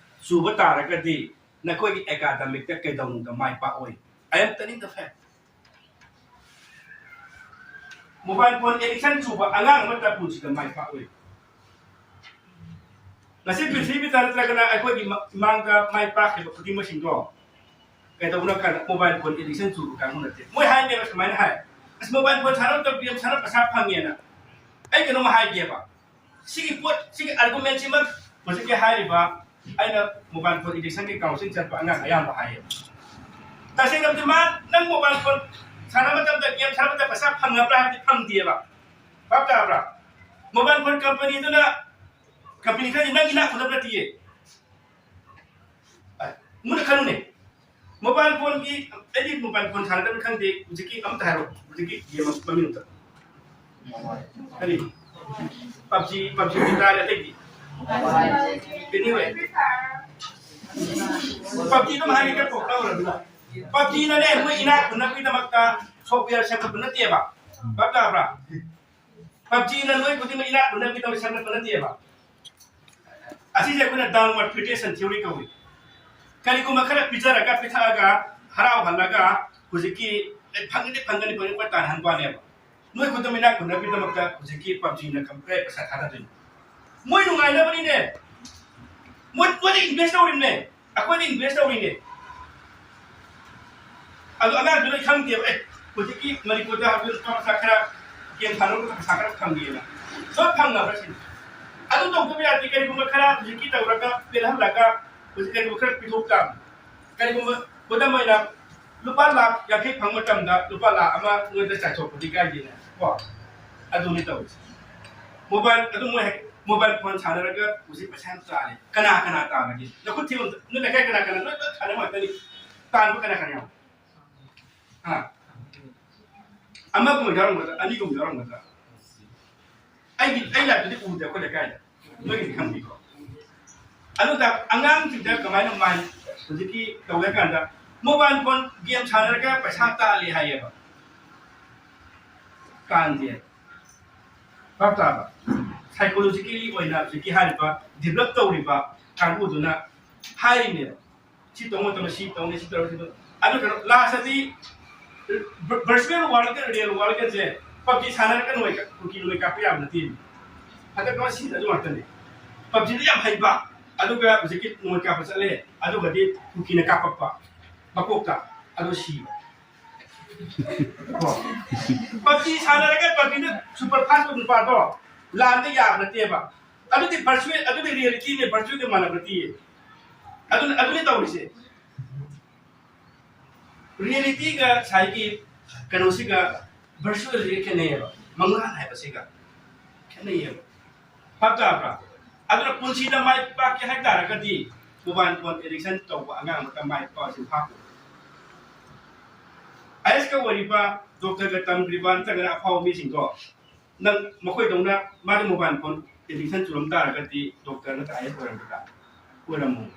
ꯆꯨꯕ ꯇꯥꯔꯒꯗꯤ ꯅꯈꯣꯏꯒꯤ ꯑꯦꯀꯥꯗꯃꯤꯛꯇ ꯀꯩꯗꯧꯅꯨꯡꯗ ꯃꯥꯏ ꯄꯥꯛꯑꯣꯏ꯫ I am telling the fact. Mobile phone addiction ꯆꯨꯕ ꯑꯉꯥꯡ ꯑꯃꯠꯇ ꯄꯨꯟꯁꯤꯗ ꯃꯥꯏ ꯄꯥꯛꯑꯣꯏ꯫ ꯉꯁꯤ ꯄ꯭ꯔꯤꯊꯤꯕꯤꯗ ꯅꯠꯇ꯭ꯔꯒꯅ ꯑꯩꯈꯣꯏꯒꯤ ꯃ- ꯏꯃꯥꯡꯗ ꯃꯥꯏ ꯄꯥꯛꯈꯤꯕ ꯈꯨꯗꯤꯡꯃꯛꯁꯤꯡꯗꯣ ꯀꯩꯗꯧꯕꯅꯣ ꯀꯥꯟꯗ ꯃꯣꯕꯥꯏꯜ ꯐꯣꯟ ꯑꯦꯗꯤꯛꯁꯟ ꯆꯨꯕ ꯀꯥꯡꯕꯨ ꯅꯠꯇꯦ꯫ ꯃꯣꯏ ꯍꯥꯏꯅꯦꯕ ꯁꯨꯃꯥꯏꯅ ꯍꯥꯏ, "ꯑꯁ, ꯃꯣꯕꯥꯏꯜ ꯐꯣꯟ ꯁꯥꯟꯅꯕ ꯃꯇꯝꯗ ꯒꯦꯝ ꯁꯥꯟꯅꯕ ꯄꯩꯁꯥ ꯐꯪꯉꯦꯅ ꯑꯩ ꯀꯩꯅꯣꯝꯃ ꯍꯥꯏꯒꯦꯕ꯫ ꯁꯤꯒꯤ ꯄꯣꯠ, ꯁꯤꯒꯤ ꯑꯥꯔꯒꯨꯃꯦꯟꯁꯤꯃꯛ ꯍꯧꯖꯤꯛꯀꯤ ꯍꯥꯏꯔꯤꯕ ꯑꯩꯅ ꯃꯣꯕꯥꯏꯜ ꯐꯣꯟ ꯑꯦꯗꯤꯛꯁꯟꯒꯤ ꯀꯥꯎꯟꯁꯤꯂꯤꯡ ꯆꯠꯄ ꯑꯉꯥꯡ ꯑꯌꯥꯝꯕ ꯍꯥꯏꯌꯦꯕ꯫ ꯇꯁꯦꯡꯅꯗꯤ ꯃꯥ ꯅꯪ ꯃꯣꯕꯥꯏꯜ ꯐꯣꯟ ꯁꯥꯟꯅꯕ ꯃꯇꯝꯗ, ꯒꯦꯝ ꯁꯥꯟꯅꯕ ꯃꯇꯝꯗ ꯄꯩꯁꯥ ꯐꯪꯉꯕ꯭ꯔꯥ ꯍꯥꯏꯕꯗꯤ ꯐꯪꯗꯦꯕ꯫ ꯚꯥꯞ ꯇꯥꯕ꯭ꯔꯥ? ꯃꯣꯕꯥꯏꯜ ꯐꯣꯟ ꯀꯝꯄꯅꯤꯗꯨꯅ, ꯀꯝꯄꯅꯤ ꯈꯔꯗꯤ ꯅꯪ ꯏꯅꯥꯛ ꯈꯨꯜꯂꯕ ꯅꯠꯇꯤꯌꯦ꯫ ꯑ, ꯃꯨꯟꯅ ꯈꯜꯂꯨꯅꯦ꯫ ꯃꯣꯕꯥꯏꯜ ꯐꯣꯟꯒꯤ, ꯑꯩꯗꯤ ꯃꯣꯕꯥꯏꯜ ꯐꯣꯟ ꯁꯥꯟꯅꯗꯕꯅꯤ ꯈꯪꯗꯦ, ꯍꯧꯖꯤꯛꯀꯤ ꯑꯝꯇ ꯍꯥꯏꯔꯣ, ꯍꯧꯖꯤꯛꯀꯤ ꯒꯦꯝ ꯃꯃꯤꯡ ꯑꯝꯇ꯫ ꯀꯔꯤ? ꯄꯞꯖꯤ, ꯄꯞꯖꯤ ꯇꯥꯔꯦ ꯑꯇꯩꯗꯤ꯫ Anyway, ꯄꯞꯖꯤ ꯑꯗꯨꯝ ꯍꯥꯏꯒꯦ, ꯈꯔ ꯄꯣꯛ ꯇꯧꯔ ꯑꯗꯨꯒ꯫ ꯄꯞꯖꯤꯅꯅꯦ ꯃꯣꯏ ꯏꯅꯥꯛ ꯈꯨꯟꯅꯕꯒꯤꯗꯃꯛꯇ ꯁꯣꯐꯋꯦꯌꯔ ꯁꯦꯝꯒꯠꯄ ꯅꯠꯇꯦꯕ꯫ ꯚꯥꯞ ꯇꯥꯕ꯭ꯔꯥ? ꯄꯞꯖꯤꯅ ꯅꯣꯏ ꯈꯨꯗꯤꯡꯃꯛ ꯏꯅꯥꯛ ꯈꯨꯟꯅꯕꯒꯤꯗꯃꯛ ꯁꯦꯝꯒꯠꯄ ꯅꯠꯇꯦꯕ꯫ ꯑꯁꯤꯁꯦ ꯑꯩꯈꯣꯏꯅ downward filtration theory ꯀꯧꯏ꯫ ꯀꯔꯤꯒꯨꯝꯕ ꯈꯔ ꯄꯤꯖꯔꯒ ꯄꯤꯊꯛꯑꯒ ꯍꯔꯥꯎꯍꯜꯂꯒ ꯍꯧꯖꯤꯛꯀꯤ ꯑꯦ ꯐꯪꯒꯅꯤ ꯐꯪꯒꯅꯤ ꯐꯪꯒꯅꯤ ꯑꯩꯈꯣꯏ ꯇꯥꯟꯍꯟꯕ ꯋꯥꯅꯦꯕ꯫ ꯅꯣꯏ ꯈꯨꯗꯝ ꯏꯅꯥꯛ ꯈꯨꯟꯅꯕꯒꯤꯗꯃꯛꯇ ꯍꯧꯖꯤꯛꯀꯤ ꯄꯞꯖꯤꯅ ꯀꯝꯄ꯭ꯂꯦꯛ ꯄꯩꯁꯥ ꯊꯥꯗꯗꯣꯏꯅꯤ꯫ ꯃꯣꯏ ꯅꯨꯡꯉꯥꯏꯅꯕꯅꯤꯅꯦ꯫ ꯃꯣꯏ ꯃꯣꯏꯗ ꯏꯟꯚꯦꯁ ꯇꯧꯔꯤꯕꯅꯦ꯫ ꯑꯩꯈꯣꯏꯗ ꯏꯟꯚꯦꯁ ꯇꯧꯔꯤꯅꯦ꯫ ꯑꯗꯣ ꯑꯉꯥꯡꯗꯨ ꯂꯣꯏ ꯈꯪꯗꯦꯕ꯫ ꯑꯦ ꯍꯧꯖꯤꯛꯀꯤ ꯃꯅꯤꯄꯨꯔꯗ ꯍꯧꯖꯤꯛ ꯅꯨꯄꯥ ꯃꯆꯥ ꯈꯔ ꯒꯦꯝ ꯁꯥꯟꯅꯔꯒ ꯄꯩꯁꯥ ꯈꯔ ꯐꯪꯉꯦꯅ ꯂꯣꯏ ꯐꯪꯅꯕ꯭ꯔꯥ ꯁꯤꯅꯤ꯫ ꯑꯗꯨ ꯇꯧꯗꯕ ꯌꯥꯗꯦ꯫ ꯀꯔꯤꯒꯨꯝꯕ ꯈꯔ ꯍꯧꯖꯤꯛꯀꯤ ꯇꯧꯔꯒ ꯄꯦꯜꯍꯜꯂꯒ ꯍꯧꯖꯤꯛ ꯀꯔꯤꯒꯨꯝꯕ ꯈꯔ ꯄꯤꯊꯣꯛ ꯇꯥꯕꯅꯤ꯫ ꯀꯔꯤꯒꯨꯝꯕ ꯈꯨꯗꯝ ꯑꯣꯏꯅ ꯂꯨꯄꯥ ꯂꯥꯛ ꯌꯥꯡꯈꯩ ꯐꯪꯕ ꯃꯇꯝꯗ ꯂꯨꯄꯥ ꯂꯥꯛ ꯑꯃ ꯅꯣꯏꯗ ꯆꯥꯏꯊꯣꯛꯄꯗꯤ ꯀꯥꯏꯗꯦꯅꯦ ꯀꯣ꯫ ꯑꯗꯨꯅꯤ ꯇꯧꯔꯤꯁꯦ꯫ ꯃꯣꯕꯥꯏꯜ ꯑꯗꯨ ꯃꯣꯏ ꯃꯣꯕꯥꯏꯜ ꯐꯣꯟ ꯁꯥꯟꯅꯔꯒ ꯍꯧꯖꯤꯛ ꯄꯩꯁꯥ ꯌꯥꯝ ꯇꯥꯜꯂꯦ꯫ ꯀꯅꯥ ꯀꯅꯥ ꯇꯥꯜꯂꯒꯦ? ꯅꯈꯨꯠ ꯊꯤꯕ ꯑꯝꯇ ꯅꯣꯏ ꯂꯩꯀꯥꯏ ꯀꯅꯥ ꯀꯅꯥ ꯂꯣꯏ ꯂꯣꯏ ꯁꯥꯟꯅꯕ ꯉꯥꯛꯇꯅꯤ꯫ ꯇꯥꯟꯕ ꯀꯅꯥ ꯀꯅꯥ ꯌꯥꯎ? ꯍꯥ? ꯑꯃꯒꯨꯝꯕ ꯌꯥꯎꯔꯝꯒꯗ꯭ꯔꯥ? ꯑꯅꯤꯒꯨꯝꯕ ꯌꯥꯎꯔꯝꯒꯗ꯭ꯔꯥ? ꯑꯩꯒꯤ ꯑꯩ ꯂꯥꯏꯐꯇꯨꯗꯤ ꯎꯗꯦ ꯑꯩꯈꯣꯏ ꯂꯩꯀꯥꯏꯗ꯫ ꯅꯣꯏꯒꯤꯗꯤ ꯈꯪꯕꯤꯀꯣ꯫ ꯑꯗꯨꯗ ꯑꯉꯥꯡꯁꯤꯡꯗ ꯀꯃꯥꯏꯅ ꯃꯥꯏ ꯍꯧꯖꯤꯛꯀꯤ ꯇꯧꯒꯦ ꯀꯥꯟꯗ ꯃꯣꯕꯥꯏꯜ ꯐꯣꯟ ꯒꯦꯝ ꯁꯥꯟꯅꯔꯒ ꯄꯩꯁꯥ ꯇꯥꯜꯂꯤ ꯍꯥꯏꯌꯦꯕ꯫ ꯇꯥꯟꯗꯦ꯫ ꯚꯥꯞ ꯇꯥꯕ? ꯁꯥꯏꯀꯣꯂꯣꯖꯤꯀꯦꯜꯂꯤ ꯑꯣꯏꯅ ꯍꯧꯖꯤꯛꯀꯤ ꯍꯥꯏꯔꯤꯕ ꯗꯤꯕꯂꯞ ꯇꯧꯔꯤꯕ ꯀꯥꯡꯕꯨꯗꯨꯅ ꯍꯥꯏꯔꯤꯅꯦꯕ꯫ ꯁꯤ ꯇꯧꯕ ꯃꯇꯝꯗ ꯁꯤ ꯇꯧꯅꯤ, ꯁꯤ ꯇꯧꯔ ꯁꯤ ꯇꯧ-, ꯑꯗꯨ ꯀꯩꯅꯣ ꯂꯥꯁꯇꯗꯤ ꯚꯔꯆꯨꯋꯦꯜ ꯋꯥꯔꯜꯒ ꯔꯤꯌꯦꯜ ꯋꯥꯔꯜꯒꯁꯦ ꯄꯞꯖꯤ ꯁꯥꯟꯅꯔꯒ ꯅꯣꯏ ꯀꯨꯀꯤ ꯅꯣꯏ ꯀꯥꯞꯄ ꯌꯥꯕ ꯅꯠꯇꯦ꯫ ꯍꯟꯗꯛ ꯀꯃꯥꯏꯅ ꯁꯤꯟꯗ ꯑꯗꯨ ꯉꯥꯛꯇꯅꯦ꯫ ꯄꯞꯖꯤꯗ ꯌꯥꯝ ꯍꯩꯕ ꯑꯗꯨꯒ ꯍꯧꯖꯤꯛꯀꯤ ꯅꯣꯡꯃꯩ ꯀꯥꯞꯄ ꯆꯠꯂꯦ꯫ ꯑꯗꯨꯒꯗꯤ ꯀꯨꯀꯤꯅ ꯀꯥꯞꯄꯛꯄ ꯃꯀꯣꯛꯇ ꯑꯗꯨ ꯁꯤꯕ꯫ ꯀꯣ? ꯄꯞꯖꯤ ꯁꯥꯟꯅꯔꯒ ꯄꯞꯖꯤꯗ ꯁꯨꯄꯔ ꯐꯥꯁ ꯑꯣꯏꯕ ꯅꯨꯄꯥꯗꯣ ꯂꯥꯟꯗ ꯌꯥꯕ ꯅꯠꯇꯦꯕ꯫ ꯑꯗꯨꯗꯤ ꯚꯔꯆꯨꯋꯦꯜ ꯑꯗꯨꯗꯤ ꯔꯤꯌꯦꯂꯤꯇꯤꯅꯦ꯫ ꯚꯔꯆꯨꯋꯦꯜꯒ ꯃꯥꯟꯅꯕ ꯅꯠꯇꯦ꯫ ꯑꯗꯨꯅ ꯑꯗꯨꯅꯤ ꯇꯧꯔꯤꯁꯦ꯫ ꯔꯤꯌꯦꯂꯤꯇꯤꯒ ꯉꯁꯥꯏꯒꯤ ꯀꯩꯅꯣꯁꯤꯒ ꯚꯔꯆꯨꯋꯦꯜꯁꯤꯒ ꯈꯦꯠꯅꯩꯌꯦꯕ꯫ ꯃꯉꯥꯟ ꯍꯥꯏꯕꯁꯤꯒ ꯈꯦꯠꯅꯩꯌꯦꯕ꯫ ꯚꯥꯞ ꯇꯥꯕ꯭ꯔꯥ? ꯑꯗꯨꯅ ꯄꯨꯟꯁꯤꯗ ꯃꯥꯏ ꯄꯥꯛꯀꯦ ꯍꯥꯏ ꯇꯥꯔꯒꯗꯤ ꯃꯣꯕꯥꯏꯜ ꯐꯣꯟ ꯑꯦꯗꯤꯛꯁꯟ ꯇꯧꯕ ꯑꯉꯥꯡ ꯑꯃꯇ ꯃꯥꯏ ꯄꯥꯛꯁꯤ ꯍꯥꯞꯄꯨ꯫ ꯑꯥꯏ ꯑꯦꯁꯀ ꯑꯣꯏꯔꯤꯕ ꯗꯣꯛꯇꯔꯒ ꯇꯝꯈ꯭ꯔꯤꯕ ꯅꯠꯇ꯭ꯔꯒꯅ ꯑꯐꯥꯎꯕ ꯃꯤꯁꯤꯡꯗꯣ ꯅꯪ ꯃꯈꯣꯏꯗꯧꯅ ꯃꯥꯒꯤ ꯃꯣꯕꯥꯏꯜ ꯐꯣꯟ ꯑꯦꯗꯤꯛꯁꯟ ꯆꯨꯔꯝ ꯇꯥꯔꯒꯗꯤ ꯗꯣꯛꯇꯔ ꯅꯠꯇ꯭ꯔ ꯑꯥꯏ ꯑꯦꯁ ꯑꯣꯏꯔꯝꯒꯗ꯭ꯔꯥ? ꯑꯣꯏꯔꯝꯃꯣꯏ꯫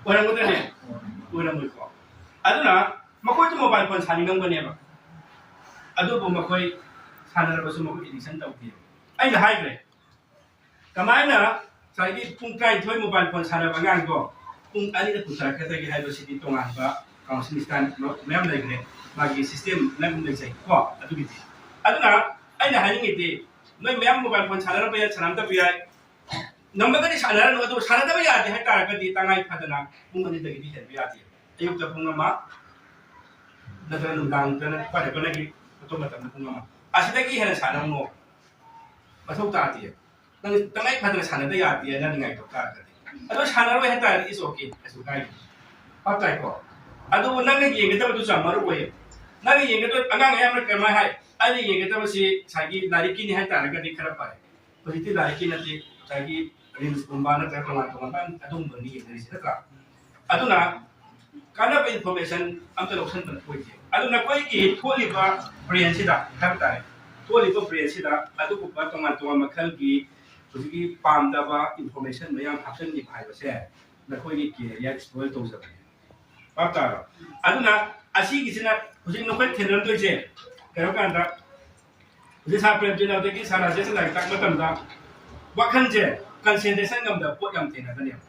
ꯑꯣꯏꯔꯝꯒꯗ꯭ꯔꯅꯦ? ꯑꯣꯏꯔꯝꯃꯣꯏꯀꯣ꯫ ꯑꯗꯨꯅ ꯃꯈꯣꯏꯁꯨ ꯃꯣꯕꯥꯏꯜ ꯐꯣꯟ ꯁꯥꯅꯤꯡꯉꯝꯒꯅꯦꯕ, ꯑꯗꯨꯕꯨ ꯃꯈꯣꯏ ꯁꯥꯟꯅꯔꯕꯁꯨ ꯃꯈꯣꯏ ꯑꯦꯗꯤꯛꯁꯟ ꯇꯧꯗꯦꯕ꯫ ꯑꯩꯅ ꯍꯥꯏꯈ꯭ꯔꯦ, ꯀꯃꯥꯏꯅ ꯉꯁꯥꯏꯒꯤ ꯄꯨꯡ ꯇꯔꯥꯅꯤꯊꯣꯏ ꯃꯣꯕꯥꯏꯜ ꯐꯣꯟ ꯁꯥꯟꯅꯕ ꯑꯉꯥꯡꯗꯣ ꯄꯨꯡ ꯑꯅꯤꯗ ꯄꯨꯊꯔꯛꯀꯗꯒꯦ ꯍꯥꯏꯕꯁꯤꯗꯤ ꯇꯣꯉꯥꯟꯕ ꯀꯥꯎꯟꯁꯤꯜ ꯁ꯭ꯇꯥꯏꯜ ꯃꯌꯥꯝ ꯂꯩꯈ꯭ꯔꯦ, ꯃꯥꯒꯤ ꯁꯤꯁꯇꯦꯝ ꯃꯌꯥꯝ ꯂꯩꯖꯩꯀꯣ꯫ ꯑꯗꯨꯒꯤꯗꯤ ꯑꯗꯨꯅ ꯑꯩꯅ ꯍꯥꯏꯅꯤꯡꯉꯤꯗꯤ, ꯅꯣꯏ ꯃꯌꯥꯝ ꯃꯣꯕꯥꯏꯜ ꯐꯣꯟ ꯁꯥꯟꯅꯔꯝꯕ ꯌꯥꯏ, ꯁꯥꯟꯅꯔꯝꯗꯕ ꯌꯥꯏ, ꯉꯝꯃꯒꯗꯤ ꯁꯥꯟꯅꯔꯅꯨ, ꯑꯗꯨ ꯁꯥꯟꯅꯗꯕ ꯌꯥꯗꯦ ꯍꯥꯏꯇꯥꯔꯒꯗꯤ ꯇꯉꯥꯏ ꯐꯗꯅ ꯄꯨꯡ ꯑꯅꯤꯗꯒꯤꯗꯤ ꯍꯦꯟꯕ ꯌꯥꯗꯦ꯫ ꯑꯌꯨꯛꯇ ꯄꯨꯡ ꯑꯃ, ꯅꯠꯇ꯭ꯔꯒ ꯅꯨꯡꯗꯥꯡꯗꯅ ꯈ꯭ꯋꯥꯏꯗ ꯅꯪꯒꯤ ꯑꯇꯣꯞꯄ ꯃꯇꯝꯗ ꯄꯨꯡ ꯑꯃ, ꯑꯁꯤꯗꯒꯤ ꯍꯦꯟꯅ ꯁꯥꯟꯅꯔꯅꯨ, ꯃꯊꯧ ꯇꯥꯗꯦ꯫ ꯅꯪ ꯇꯉꯥꯏ ꯐꯗꯅ ꯁꯥꯟꯅꯗ ꯌꯥꯗꯦ ꯍꯥꯏꯅ ꯅꯤꯡꯉꯥꯏ ꯇꯧ ꯇꯥꯔꯒꯗꯤ, ꯑꯗꯣ ꯁꯥꯟꯅꯔꯣꯏ ꯍꯥꯏꯇꯥꯔꯗꯤ it's okay, ꯀꯩꯁꯨ ꯀꯥꯏꯗꯦ, ꯚꯥꯞ ꯇꯥꯏꯀꯣ? ꯑꯗꯨꯕꯨ ꯅꯪꯅ ꯌꯦꯡꯒꯗꯕꯗꯨꯁꯨ ꯌꯥꯝ ꯃꯔꯨ ꯑꯣꯏꯌꯦ꯫ ꯅꯪꯅ ꯌꯦꯡꯒꯗꯕ ꯑꯉꯥꯡ ꯑꯌꯥꯝꯕꯅ ꯀꯃꯥꯏ ꯍꯥꯏ? "ꯑꯩꯅ ꯌꯦꯡꯒꯗꯕꯁꯤ ꯉꯁꯥꯏꯒꯤ ꯂꯥꯏꯔꯤꯛꯀꯤꯅꯤ" ꯍꯥꯏꯇꯥꯔꯒꯗꯤ ꯈꯔ ꯐꯔꯦ꯫ ꯍꯧꯖꯤꯛꯇꯤ ꯂꯥꯏꯔꯤꯛꯀꯤ ꯅꯠꯇꯦ, ꯉꯁꯥꯏꯒꯤ ꯔꯤꯜꯁꯀꯨꯝꯕ ꯅꯠꯇ꯭ꯔꯒ ꯇꯣꯉꯥꯟ ꯇꯣꯉꯥꯟꯕ ꯑꯗꯨꯒꯨꯝꯕꯅꯤ ꯌꯦꯡꯅꯔꯤꯁꯤ, ꯅꯠꯇ꯭ꯔꯥ? ꯑꯗꯨꯅ ꯀꯥꯟꯅꯕ ꯏꯟꯐꯣꯔꯃꯦꯁꯟ ꯑꯝꯇ ꯂꯧꯁꯟꯕ ꯑꯣꯏꯗꯦ꯫ ꯑꯗꯨ ꯅꯈꯣꯏꯒꯤ ꯊꯣꯛꯂꯤꯕ ꯕ꯭ꯔꯦꯟꯁꯤꯗ ꯍꯥꯏꯕ ꯇꯥꯔꯦ, ꯊꯣꯛꯂꯤꯕ ꯕ꯭ꯔꯦꯟꯁꯤꯗ ꯑꯗꯨꯒꯨꯝꯕ ꯇꯣꯉꯥꯟ ꯇꯣꯉꯥꯟꯕ ꯃꯈꯜꯒꯤ ꯍꯧꯖꯤꯛꯀꯤ ꯄꯥꯝꯗꯕ ꯏꯟꯐꯣꯔꯃꯦꯁꯟ ꯃꯌꯥꯝ ꯍꯥꯞꯆꯤꯟꯈꯤꯕ ꯍꯥꯏꯕꯁꯦ ꯅꯈꯣꯏꯒꯤ ꯀꯦꯔꯤꯌꯔ ꯁ꯭ꯄꯣꯏꯜ ꯇꯧꯖꯕꯅꯦ꯫ ꯚꯥꯞ ꯇꯥꯔꯕ? ꯑꯗꯨꯅ ꯑꯁꯤꯒꯤꯁꯤꯅ ꯍꯧꯖꯤꯛ ꯅꯈꯣꯏ ꯊꯦꯡꯅꯔꯝꯗꯣꯏꯁꯦ ꯀꯩꯅꯣ ꯀꯥꯟꯗ, ꯍꯧꯖꯤꯛ ꯁꯥꯔ ꯄ꯭ꯔꯦꯝꯖꯤꯠꯅ ꯍꯧꯖꯤꯛꯀꯤ ꯁꯥꯔ ꯔꯥꯖꯦꯁꯅ ꯂꯥꯏꯔꯤꯛ ꯇꯥꯛꯄ ꯃꯇꯝꯗ ꯋꯥꯈꯜꯁꯦ ꯀꯟꯁꯦꯟꯇ꯭ꯔꯦꯁꯟ ꯉꯝꯗꯕ ꯄꯣꯠ ꯌꯥꯝ ꯊꯦꯡꯅꯒꯅꯦꯕ꯫